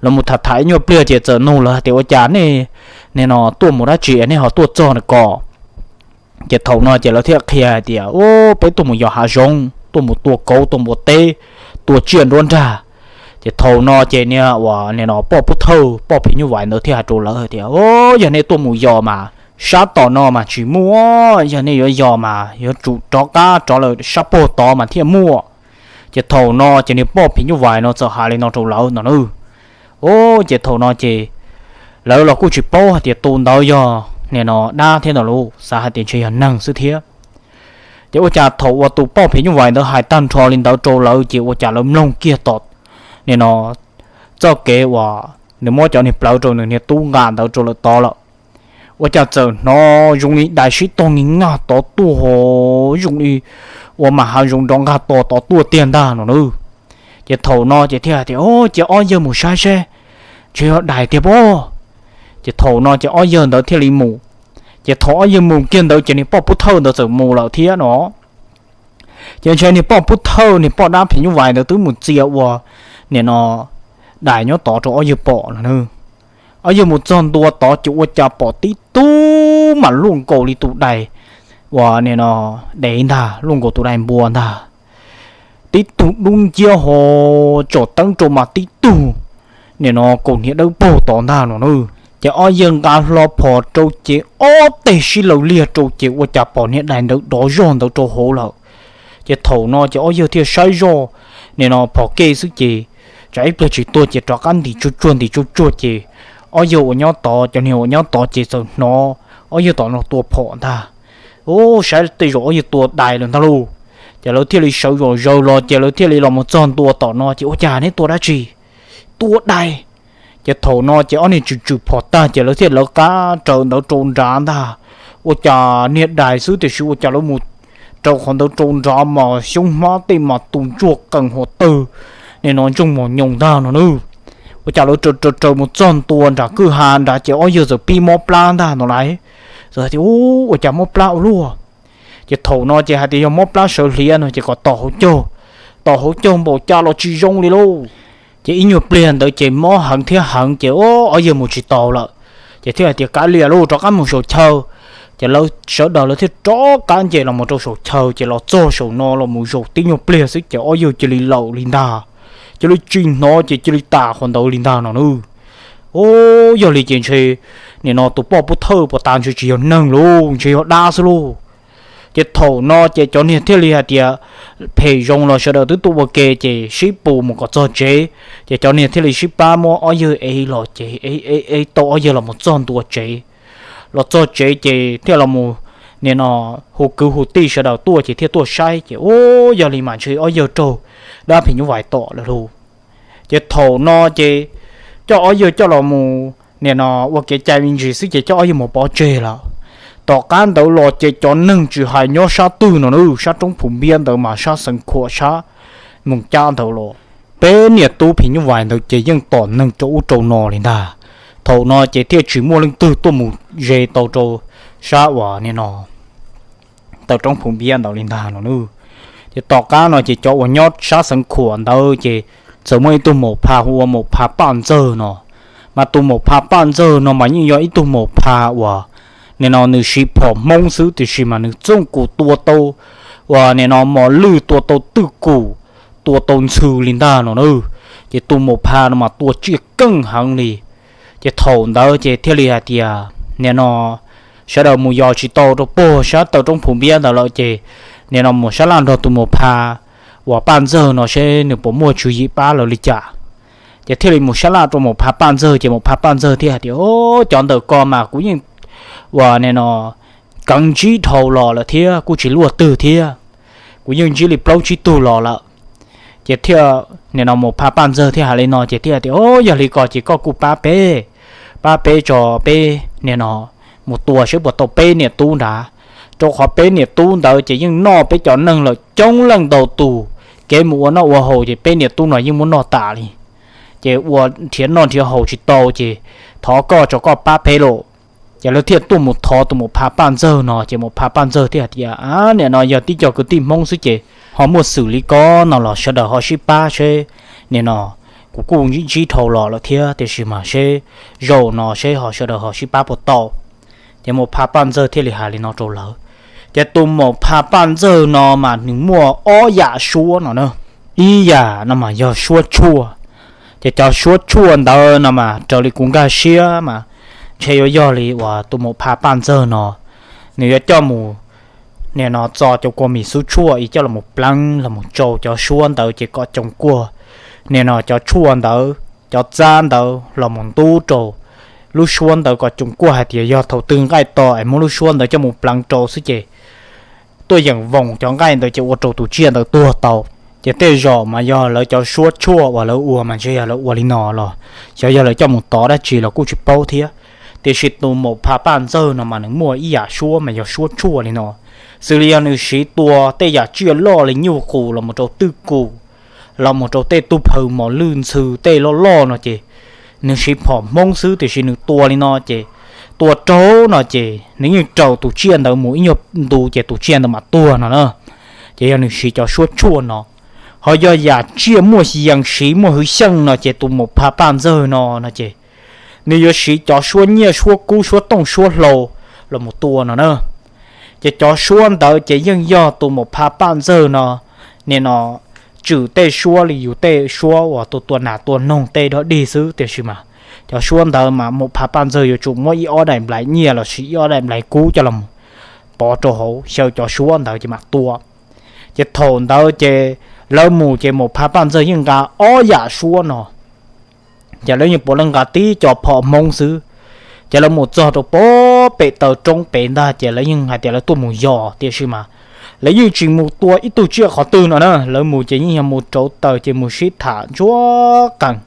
Los mus tham tham ib nyuag pliag ces txawm nug lawv hais tias, Ua cas nej nim no tuaj mus dab tsi es nej ho tuaj txog na ko? Ces thaum no ces lawv thiaj qhia hais tias, Ub, peb tuaj mus yos hav zoov, tuaj mus tua kauv tua npua teb, tua tsiaj nruab nrag. Ces thaum no ces niag uas nim no poj pub thawj poj phim nyuj vais ntawd thiaj hais rau lawv hais tias, Ub, yog nej tuaj mus yos mas sab tom no mas tsis muaj, yog nej yuav yos mas yuav tsum rov qab rov lawm sab puag tod mas thiaj muaj. Ces thaum no ces niag poj phim nyuj vais no txawm hais li no rau lawv no na. Ub, ces thaum no ces lawv los kuj tsis paub hais tias tus ntawd yog nim no dab thiab ntag lauj, xav hais tias ntshe yog neeg xwb thiab. Ces ua cas thaum uas tus poj phim nyuj vais ntawd hais tag nrho li ntawd rau lawv ces ua cas lawv mloog kiag tom nim no txoj kev uas nws muab cov niag plawv rau nws niag tub nqa ntawd rau lawm tod lawm. Ua cas txawm hnov zoo li dais sib tog nki nkag tod tuaj ho zoo li ua mas hav zoov nrov nkag tod tod tuaj tiag ntag no na. Ces thaum no ces thiaj hais tias, Ub, cia ob yawg mus saib seb ntshe yog dais tiag pob. Ces thaum no ces ob yawg ntawd thiaj li mus. Ces thaum ob yawg mus kiag ntawd ces niag poj pub thawj ntawd txawm mus lawm thiab no. Ces ntshe niag poj pub thawj niag poj dab phim nyuj vais ntawd twb mus txia ua nim no dais nyob tod rau ob yawg pom no na. Ob yawg mus txog ntua tod ces ua cas pom tib tug mas luaj nkaus li tus dais uas nim no dev ntag, luaj nkaus tus dais npua ntag. Tib tug dub nciab ho tsom teeb rau mas tib tug nim no kaus hniav dawb paug tod ntag no na. Ces ob yawg nqa hlo phom rau ces ob teg sib law liag rau ces ua cas pom niag dais ntawd dov zog ntawd rau hauv lawm. Ces thaum no ces ob yawg thiaj saib zoj nim no phom kej xwb ces tsam ib pliag tsis tuag ces rov qab ntim tsuag tsuag ntim tsuag tsuag ces ob yawg uas nyob tod, cov niag uas nyob tod ces txawm hnov ob yawg tom no tua phom ntag. Ub, saib tej zaum ob yawg tua dais lawm ntag lauj. Ces lawv thiaj li sawv zom zaws los ces lawv thiaj li los mus txog ntua tom no ces ua cas neb tua dab tsi? Tua dais. Ces thaum no ces ob niag tswm tswm phom tag ces lawv thiaj lawv qab raws ntawd rau nrad ntag. Ua cas niag dais xwb tiam sis ua cas lawv mus raws qhov ntawd rau nrad mas xyoob hmab tej mas tus ntsuag qees hos tawg, nim no ntsoog mos nyoos ntag no na. Ua cas lawv raws raws raws mus txog ntua nram kwj ha nrad ces ob yawg txawm pib mob plab ntag no lauj. Txawm tias, Ua cas mob plab ua luaj? Ces thaum no ces hais tias yog mob plab sawv hliav no ces kom tos hauv caug, tos hauv caug npaum cas los tsis zoo li lauj. Ces ib nyuag pliag ntawd ces mob heev thiab heev ces ob yawg mus tsis taus lawm. Ces thiaj hais tias, Kav liam lauj, rov qab mus saum chaw. Ces lawv sawv daws lawv thiaj rov qab nce los mus rau saum chaw, ces los txog saum no los mus zaum tib nyuag pliag xwb ces ob yawg cia li laum li ntag, cia li tsis hnov ces cia li tas qhov ntawd li ntag no na. Ub, yog li ces ntshe nim no tus poj pub thawj puas tas ntshe tsis yog neeg lauj, ntshe yog dab xwb lauj. Ces thaum no ces cov niag thiaj li hais tias, Phem zoo los sawv daws twb tuaj ua ke ces sib pus mus kom txog tsev. Ces cov niag thiaj li sib pab muab ob yawg ev los ces ev tau ob yawg los mus txog ntua tsev. Los txog tsev ces thiaj los mus, nim no, hu kwv hu tij sawv daws tuaj ces thiaj tuaj saib ces ub, yog li mas ntshe ob yawg raug dab phim nyuj vais tom lawm lauj. Ces thaum no ces coj ob yawg coj los mus, nim no, ua kev cai me ntsis xwb ces coj ob yawg mus pov tseg lawm. Tom qab ntawd los ces cov neeg tsis hais nyob sab twg no na, sab roob Phu Npiab ntawd mas sab Xeev Khuam sab Moos Cab ntawd los, peb niam tub phim nyuj vais ntawd ces yeej tom neeg rau ub rau no li ntag. Thaum no ces thiaj tsis muaj leej twg tuaj mus ze tau rau sab uas nim no tawm roob Phu Npiab ntawd li ntag no na. Ces tom qab no ces cov uas nyob sab Xeev Khuam ntawd ces txawm muaj ib tug maum pha hu ua maum pha Paj Ntxawg no. Mas tus maum pha Paj Ntxawg no mas yeej yog ib tug maum pha uas nim no nws siv phom Hmoob xwb tiam sis mas nws txooj kum tua tau uas nim no mos lwj, tua tau twj kum, tua tau ntxhw li ntag no na. Ces tus maum pha no mas tua tsiaj keej heev li. Ces thaum ntawd ces thiaj li hais tias nim no sawv daws mus yos tsis tau rau puag sab tawm roob Phu Npiab ntawd lawm ces nim no mus sab laj nrog tus maum pha uas Paj Ntxawg no seb nws puas muaj tswv yim pab lawv li cas. Ces thiaj li mus sab laj rau maum pha Paj Ntxawg ces maum pha Paj Ntxawg thiaj hais tias, Cov ntawm ko mas kuv yeej uas nim no keev ntsib dhau los lawm thiab kuj tsis luaj twg thiab, kuv yeej ntsib li plaub tsib tug los lawm. Ces thiaj nim no maum pha Paj Ntxawg thiaj hais li no ces thiaj hais tias, Yog li ko ces koj kuj pab peb, pab peb tso peb nim no mus tua seb puas tau peb niam tub nrad, rau qhov peb niam tub ntawd ces yeej noj peb cov neeg lawm coob leej ntau tus, kev mus ua noj ua haus ces peb niam tub no yeej muab noj tas li. Ces ua nrhiav noj nrhiav haus tsis tau ces thov koj tso koj pab peb lauj. Ces lawv thiaj tuaj mus thov tus maum pha Paj Ntxawg no ces maum pha Paj Ntxawg thiaj hais tias, Nim no yog tib co kwv tij Hmoob xwb ces ho muaj xwm li ko no los sawv daws ho sib pab seb, nim no kuv kuj ntsib dhau los lawm thiab tiam sis mas seb zaum no seb ho sawv daws ho sib pab puas tau. Ces maum pha Paj Ntxawg thiaj li hais li no rau lawv. Ces tus maum pha Paj Ntxawg no mas nws muaj ob yam suab no na. Ib yam no mas yog suab tshuaj. Ces cov suab tshuaj ntawd no mas raws li kuv nkag siab mas ntshe yuav yog li uas tus maum pha Paj Ntxawg no, nws yuav coj mus nim no txo cov kua mis xub tshuaj es coj los pleev los mus tsau cov suab ntawd ces kom coom kuaj nim no cov tshuaj ntawd, cov txab ntawd los mus ntub rau lub suab ntawd kom coom kuaj hais tias yog thaum twg nqaij to es muab lub suab ntawd coj mus pleev rau xwb ces tuaj yeem voos cov nqaij ntawd ces ua rau tus tsiaj ntawd tuag tau. Ces tej zaum mas yog lawv cov suab tshuaj uas lawv ua mas ntshe yog lawv ua li no los xyov yog lawv coj mus tov dab tsi los kuj tsis paub thiab. Tiam sis tus maum pha Paj Ntxawg no mas nws muaj ib yam suab mas yog suab tshuaj li no. Xws li yog nws siv tua tej yam tsiaj loj li nyuj qus los mus rau twj kum, los mus rau tej tub phaw mos lwj ntxhw tej loj loj no ces nws siv phom Hmoob xwb tiam sis nws tua li no ces tua raug no ces nws yeej raug tus tsiaj ntawd mus ib nyuag ntu ces tus tsiaj ntawd mam tuag no na. Ces yog nws siv cov suab tshuaj no. Ho yog yam tsiaj muaj yees siv muaj hwv xyeej no ces tus maum pha Paj Ntxawg no no ces nws yuav siv cov suab nyiaj suab kub suab tooj suab hlau los mus tua no na. Ces cov suab ntawd ces yeej yog tus maum pha Paj Ntxawg no, nim no tswm tej suab li yus tej suab uas tua tua nas tua noog tej dog dig xwb tiam sis mas cov suab ntawd mas maum pha Paj Ntxawg yuav tsum muab ib ob daim nplais nyiaj los sis ib ob daim nplais kub coj los pov rau hauv xyaw cov suab ntawd ces mam tua. Ces thaum ntawd ces lawv mus ces maum pha Paj Ntxawg yeej nqa ob yam suab no. Ces lawv yeej puav leej nqa tib co phom Hmoob xwb. Ces lawv mus txog rau pem taw roob pem ntag ces lawv yeej hais tias lawv tuaj mus yos tiam sis mas lawv yeej tsis mus tua ib tug tsiaj qhov twg no na. Lawv mus ces yeej yog mus rauv taws ces mus sib tham ntsuag qees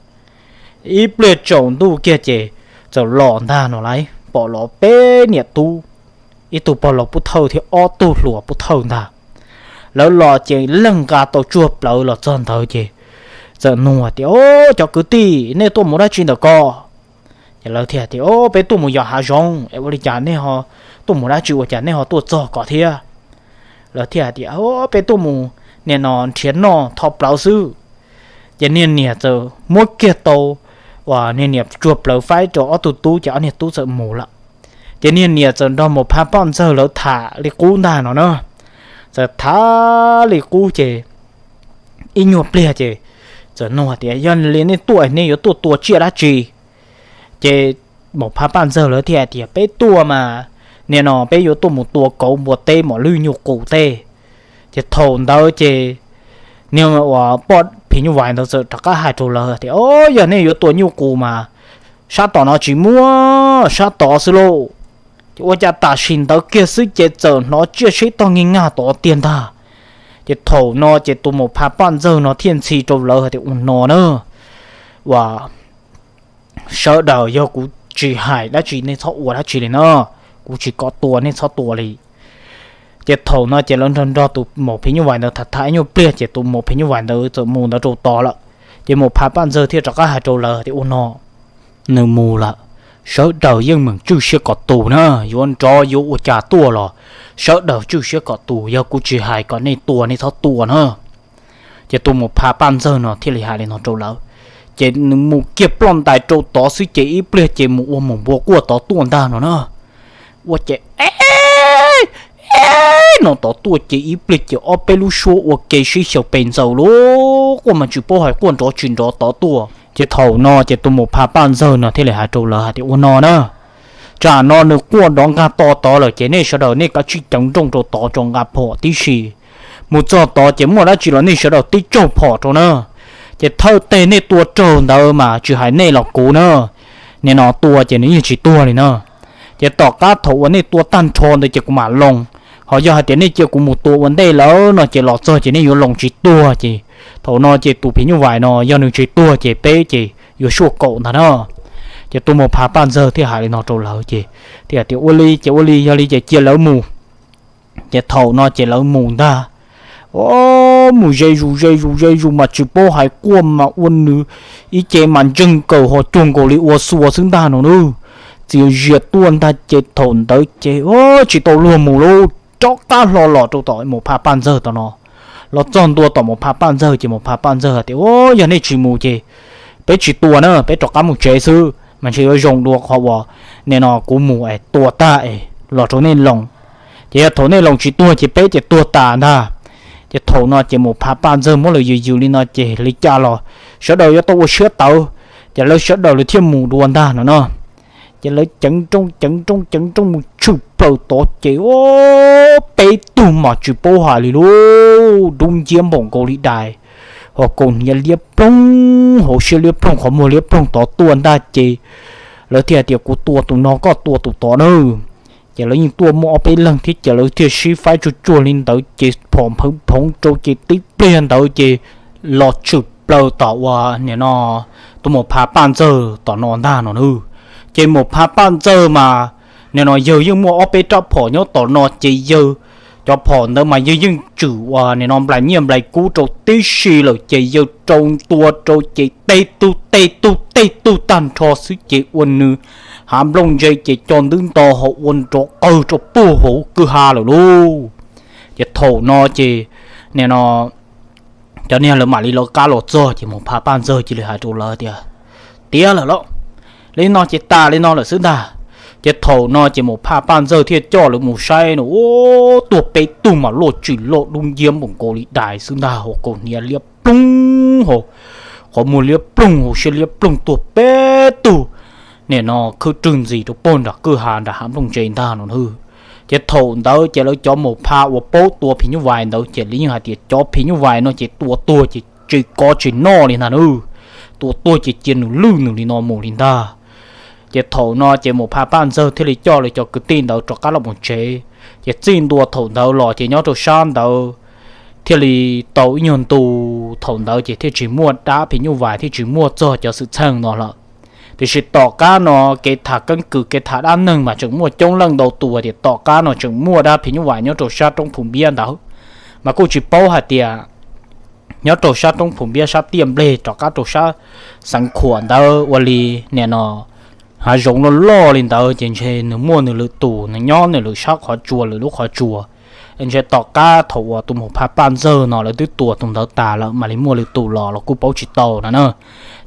ib pliag tsaus ntuj kiag ces txawm los ntag no lauj, pom los peb niam tub, ib tug pog laus pub thawj thiab ob tug hluas pub thawj ntag. Lawv los ces leej nqa tau tsuag plawv los txog ntawd ces txawm nug tias, Cov kwv tij, nej tuaj mus dab tsi ntawm ko? Ces lawv thiaj tias, Peb tuaj mus yos hav zoov. Es ua li cas nej ho tuaj mus dab tsi ua cas nej ho tuaj txog ko thiab? Lawv thiaj hais tias, Peb tuaj mus nim no nrhiav noj tho plawv xwb. Ces niag niam txawm muab kiag tau uas niag niam tsuag plawv faib rau ob tug tub ces ob niag tub txawm mus lawm. Ces niag niam txawm nrog Maum Phas Paj Ntxawg lawv tham li qub ntag no na. Txawm tham li qub ces ib nyuag pliag ces txawm nug tias, Yog li nej tuaj nej yuav tuaj tua tsiaj dab tsi? Ces Maum Phas Paj Ntxawg lawv thiaj hais tias, Peb tuaj mas nim no peb yuav tuaj mus tua kauv, npua teb, mos lwj, nyuj qus tej. Ces thaum ntawd ces niag uas poj phim nyuj vais ntawd txawm rov qab hais rau lawv tias, O, yog nej yuav tua nyuj qus mas sab tom no tsis muaj, sab tod xwb lauj. Ces ua cas tam sim ntawd kiag xwb ces txawm hnov tsiaj sib tog nkig nkag tod tiag ntag. Ces thaum no ces tus Maum Phas Paj Ntxawg no thiaj ntxhi rau lawv hais tias, Ua no na, uas sawv daws yog kuv tsis hais dab tsi nej txhob ua dab tsi li no, kuv tsis kom tua nej txhob tua li. Ces thaum no ces lawv nrog nrog tus Maum Phim Nyuj Vais ntawd tham tham ib nyuag pliag ces tus Maum Phim Nyuj Vais ntawd txawm mus ntawd rau tod lawm. Ces Maum Phas Paj Ntxawg thiaj rov qab hais rau lawv tias, Ua no, nws mus lawm, sawv daws yeej meem tswj siab kom tus na, yuav nrov yuav ua cas tuaj los sawv daws tswj siab kom tus, yog kuv tsis hais kom nej tua nej txhob tua na. Ces tus Maum Phas Paj Ntxawg no thiaj li hais li no rau lawv, ces nws mus kiag ploj ntais rau tod xwb ces ib pliag ces mus ua mus npua quaj tod tuaj ntag no na. Ua ces e no tod tuaj ces ib pliag ces ob peb lub suab ua ke sib xyaw pes ntxaws lub quaj mas tsis paub hais quaj nrov tsis nrov tod tuaj. Ces thaum no ces tus Maum Phas Paj Ntxawg no thiaj li hais rau lawv hais tias, Ua no na, tsam no nws quaj nrov nkag to tod lawm ces nej sawv daws nej kav tsij ceev nrooj rau tod tso nqa phom tib si. Mus txog tod ces muaj dab tsi los nej sawv daws tib tsaug phom rau na. Ces thawj teg nej tua raug ntawd mas tsis hais nej los kuv na, nim no tua ces nws yeej tsis tuag li na. Ces tom qab thaum uas nej tua tag nrho ntawd ces kuv mam loo, ho yog hais tias nej cia kuv mus tua ua ntej lawm no ces los txog ces nej yuav loo tsis tuag. Ces thaum no ces tus Phim Nyuj Vais no yog nws tsis tuag ces peb ces yuav suaj kaum ntag na. Ces tus Maum Phas Paj Ntxawg thiaj hais li no rau lawv ces thiaj tias, Ua li ces ua li, yog li ces cia lawv mus. Ces thaum no ces lawv mus ntag. O, mus ze zus ze zus ze zus mas tsis paub hais quaj mas ua nws ib ce mas ntseeg kawg ho cuag nkaus li ua xua xwb ntag no na. Txias zias tuaj ntag ces thaum ntawd ces tsis tau luag mus lawm, rov qab hlo los rau tom Maum Phas Paj Ntxawg tom no. Los txog ntua tom Maum Phas Paj Ntxawg ces Maum Phas Paj Ntxawg tias, Yog nej tsis mus ces peb tsis tua na, peb rov qab mus tsev xwb mas ntshe yuav zoo dua qhov uas nim no kuv mus es tua tag es los rau nej loo. Ces yog thaum nej loo tsis tuag ces peb ces tuag tas ntag. Ces thaum no ces Maum Phas Paj Ntxawg muab lawv yws yws li no ces li cas los sawv daws yuav tau ua siab tawv, ces lawv sawv daws lawv thiaj mus dua ntag no no. Ces lawv ceev nrooj ceev nrooj ceev nrooj mus tshwm plaws tod ces peb tug mas tsis paub hais li lub dub nciab npaum nkaus li dais, ho kaus hniav liab ploog, hauv siab liab ploog, qhov muag liab ploog tod tuaj ntag ces lawv thiaj hais tias, Kuv tua tus no, koj tua tus tod na. Ces lawv yeej tuaj muaj ob peb leeg thiab ces lawv thiaj sib faib tsuag tsuag li ntawd ces phom nphawv phoov rau ces tib pliag ntawd ces los tshwm plaws tom uas nim no tus Maum Phas Paj Ntxawg tom no ntag no na. Ces Maum Phas Paj Ntxawg mas nim no yawg yeej muaj ob peb rab phom nyob tom no ces yawg cov phom ntawd mas yawg yeej tshwm uas nim no nplais nyiaj nplais kub rau tib si lawm ces yawg rau ntua rau ces tej tug tej tug tej tug tag nrho xwb ces ua nws hav nplooj ntse ces co ntwb nto ho ua nrov qawg rau puag hauv kwj ha lawm lauj. Ces thaum no ces nim no cov niag lawv mam li lawv qab los txog ces Maum Phas Paj Ntxawg cia li hais rau lawv tias, Tiav lawm lauj, li no ces tas li no lawm xwb ntag. Ces thaum no ces Maum Phas Paj Ntxawg thiaj coj lawv mus saib no, ua tuag peb tug mas loj tsis loj dub nciab npaum nkaus li dais xwb ntag, hauv kaus hniav liab ploog, hauv qhov muag liab ploog, hauv siab liab ploog, tuag peb tug nim no khwb rwg ntxis rau puag nram kwj ha nram hav nplooj ntse ntag no na. Ces thaum ntawd ces lawv cov Maum Phas uas paub tua phim nyuj vais ntawd ces lawv yeej hais tias, Cov phim nyuj vais no ces tua tuag ces tsis kov tsis noj li ntag na, tua tuag ces cia nws lwj nws li no mus li ntag. Ces thaum no ces Maum Phas Paj Ntxawg thiaj li coj lawv cov kwv tij ntawd rov qab los mus tsev. Ces txij ntua thaum ntawd los ces nyob rau sab ntawd thiaj li tau ib nyuag ntu, thaum ntawd ces thiaj tsis muaj dab phim nyuj vais, thiaj tsis muaj txog cov xwm txheej no lawm. Tiam sis tom qab no kev tham keeb kwm kev tham dab neeg mas tseem muaj coob leej ntau tus tias tom qab no tseem muaj dab phim nyuj vais nyob rau sab roob Phu Npiab ntawd, mas kuj tsis paub hais tias nyob rau sab roob Phu Npiab sab tiaj nplej rov qab rau sab Xeev Khuam ntawd ua li nim no Hav zoov loj loj li ntawd ces ntshe nws muaj nws lwm tus, nws nyob nws lwm sab qhov tsua lwm lub qhov tsua. Ntshe tom qab thaum uas tus maum phaj paj ntxawg no lawv twb tua tus ntawd tas lawm mam li muaj lwm tus los los kuj paub tsis tau no na.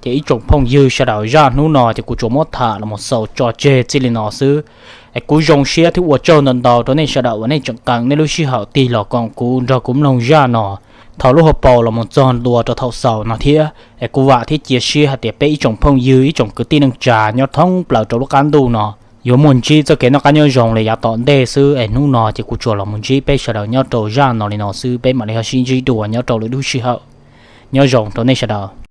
Ces ib tsoom phooj ywg sawv daws, zaj hnub no ces kuv tsuas muab tham los mus xaus tso tseg txij li no xwb. Es kuv zoo siab thiab ua tsaug ntau ntau rau nej sawv daws uas nej tseem qee nej lub sij hawm tig los koom kuv nrog kuv mloog zaj no thaum lub hauv paus los mus txog ntua rau thaum xaus no thiab. Es kuv vam thiab cia siab hais tias peb ib tsoom phooj ywg ib tsoom kwv tij neej tsa nyob thoob plaws rau lub qab ntuj no yuav muaj ntsib txoj kev noj qab nyob zoo li yav tom ntej xwb. Es hnub no ces kuv tsuas los mus ntsib peb sawv daws nyob rau zaj no li no xwb, peb mam li ho sib ntsib dua nyob rau lwm lub sij hawm. Nyob zoo rau nej sawv daws.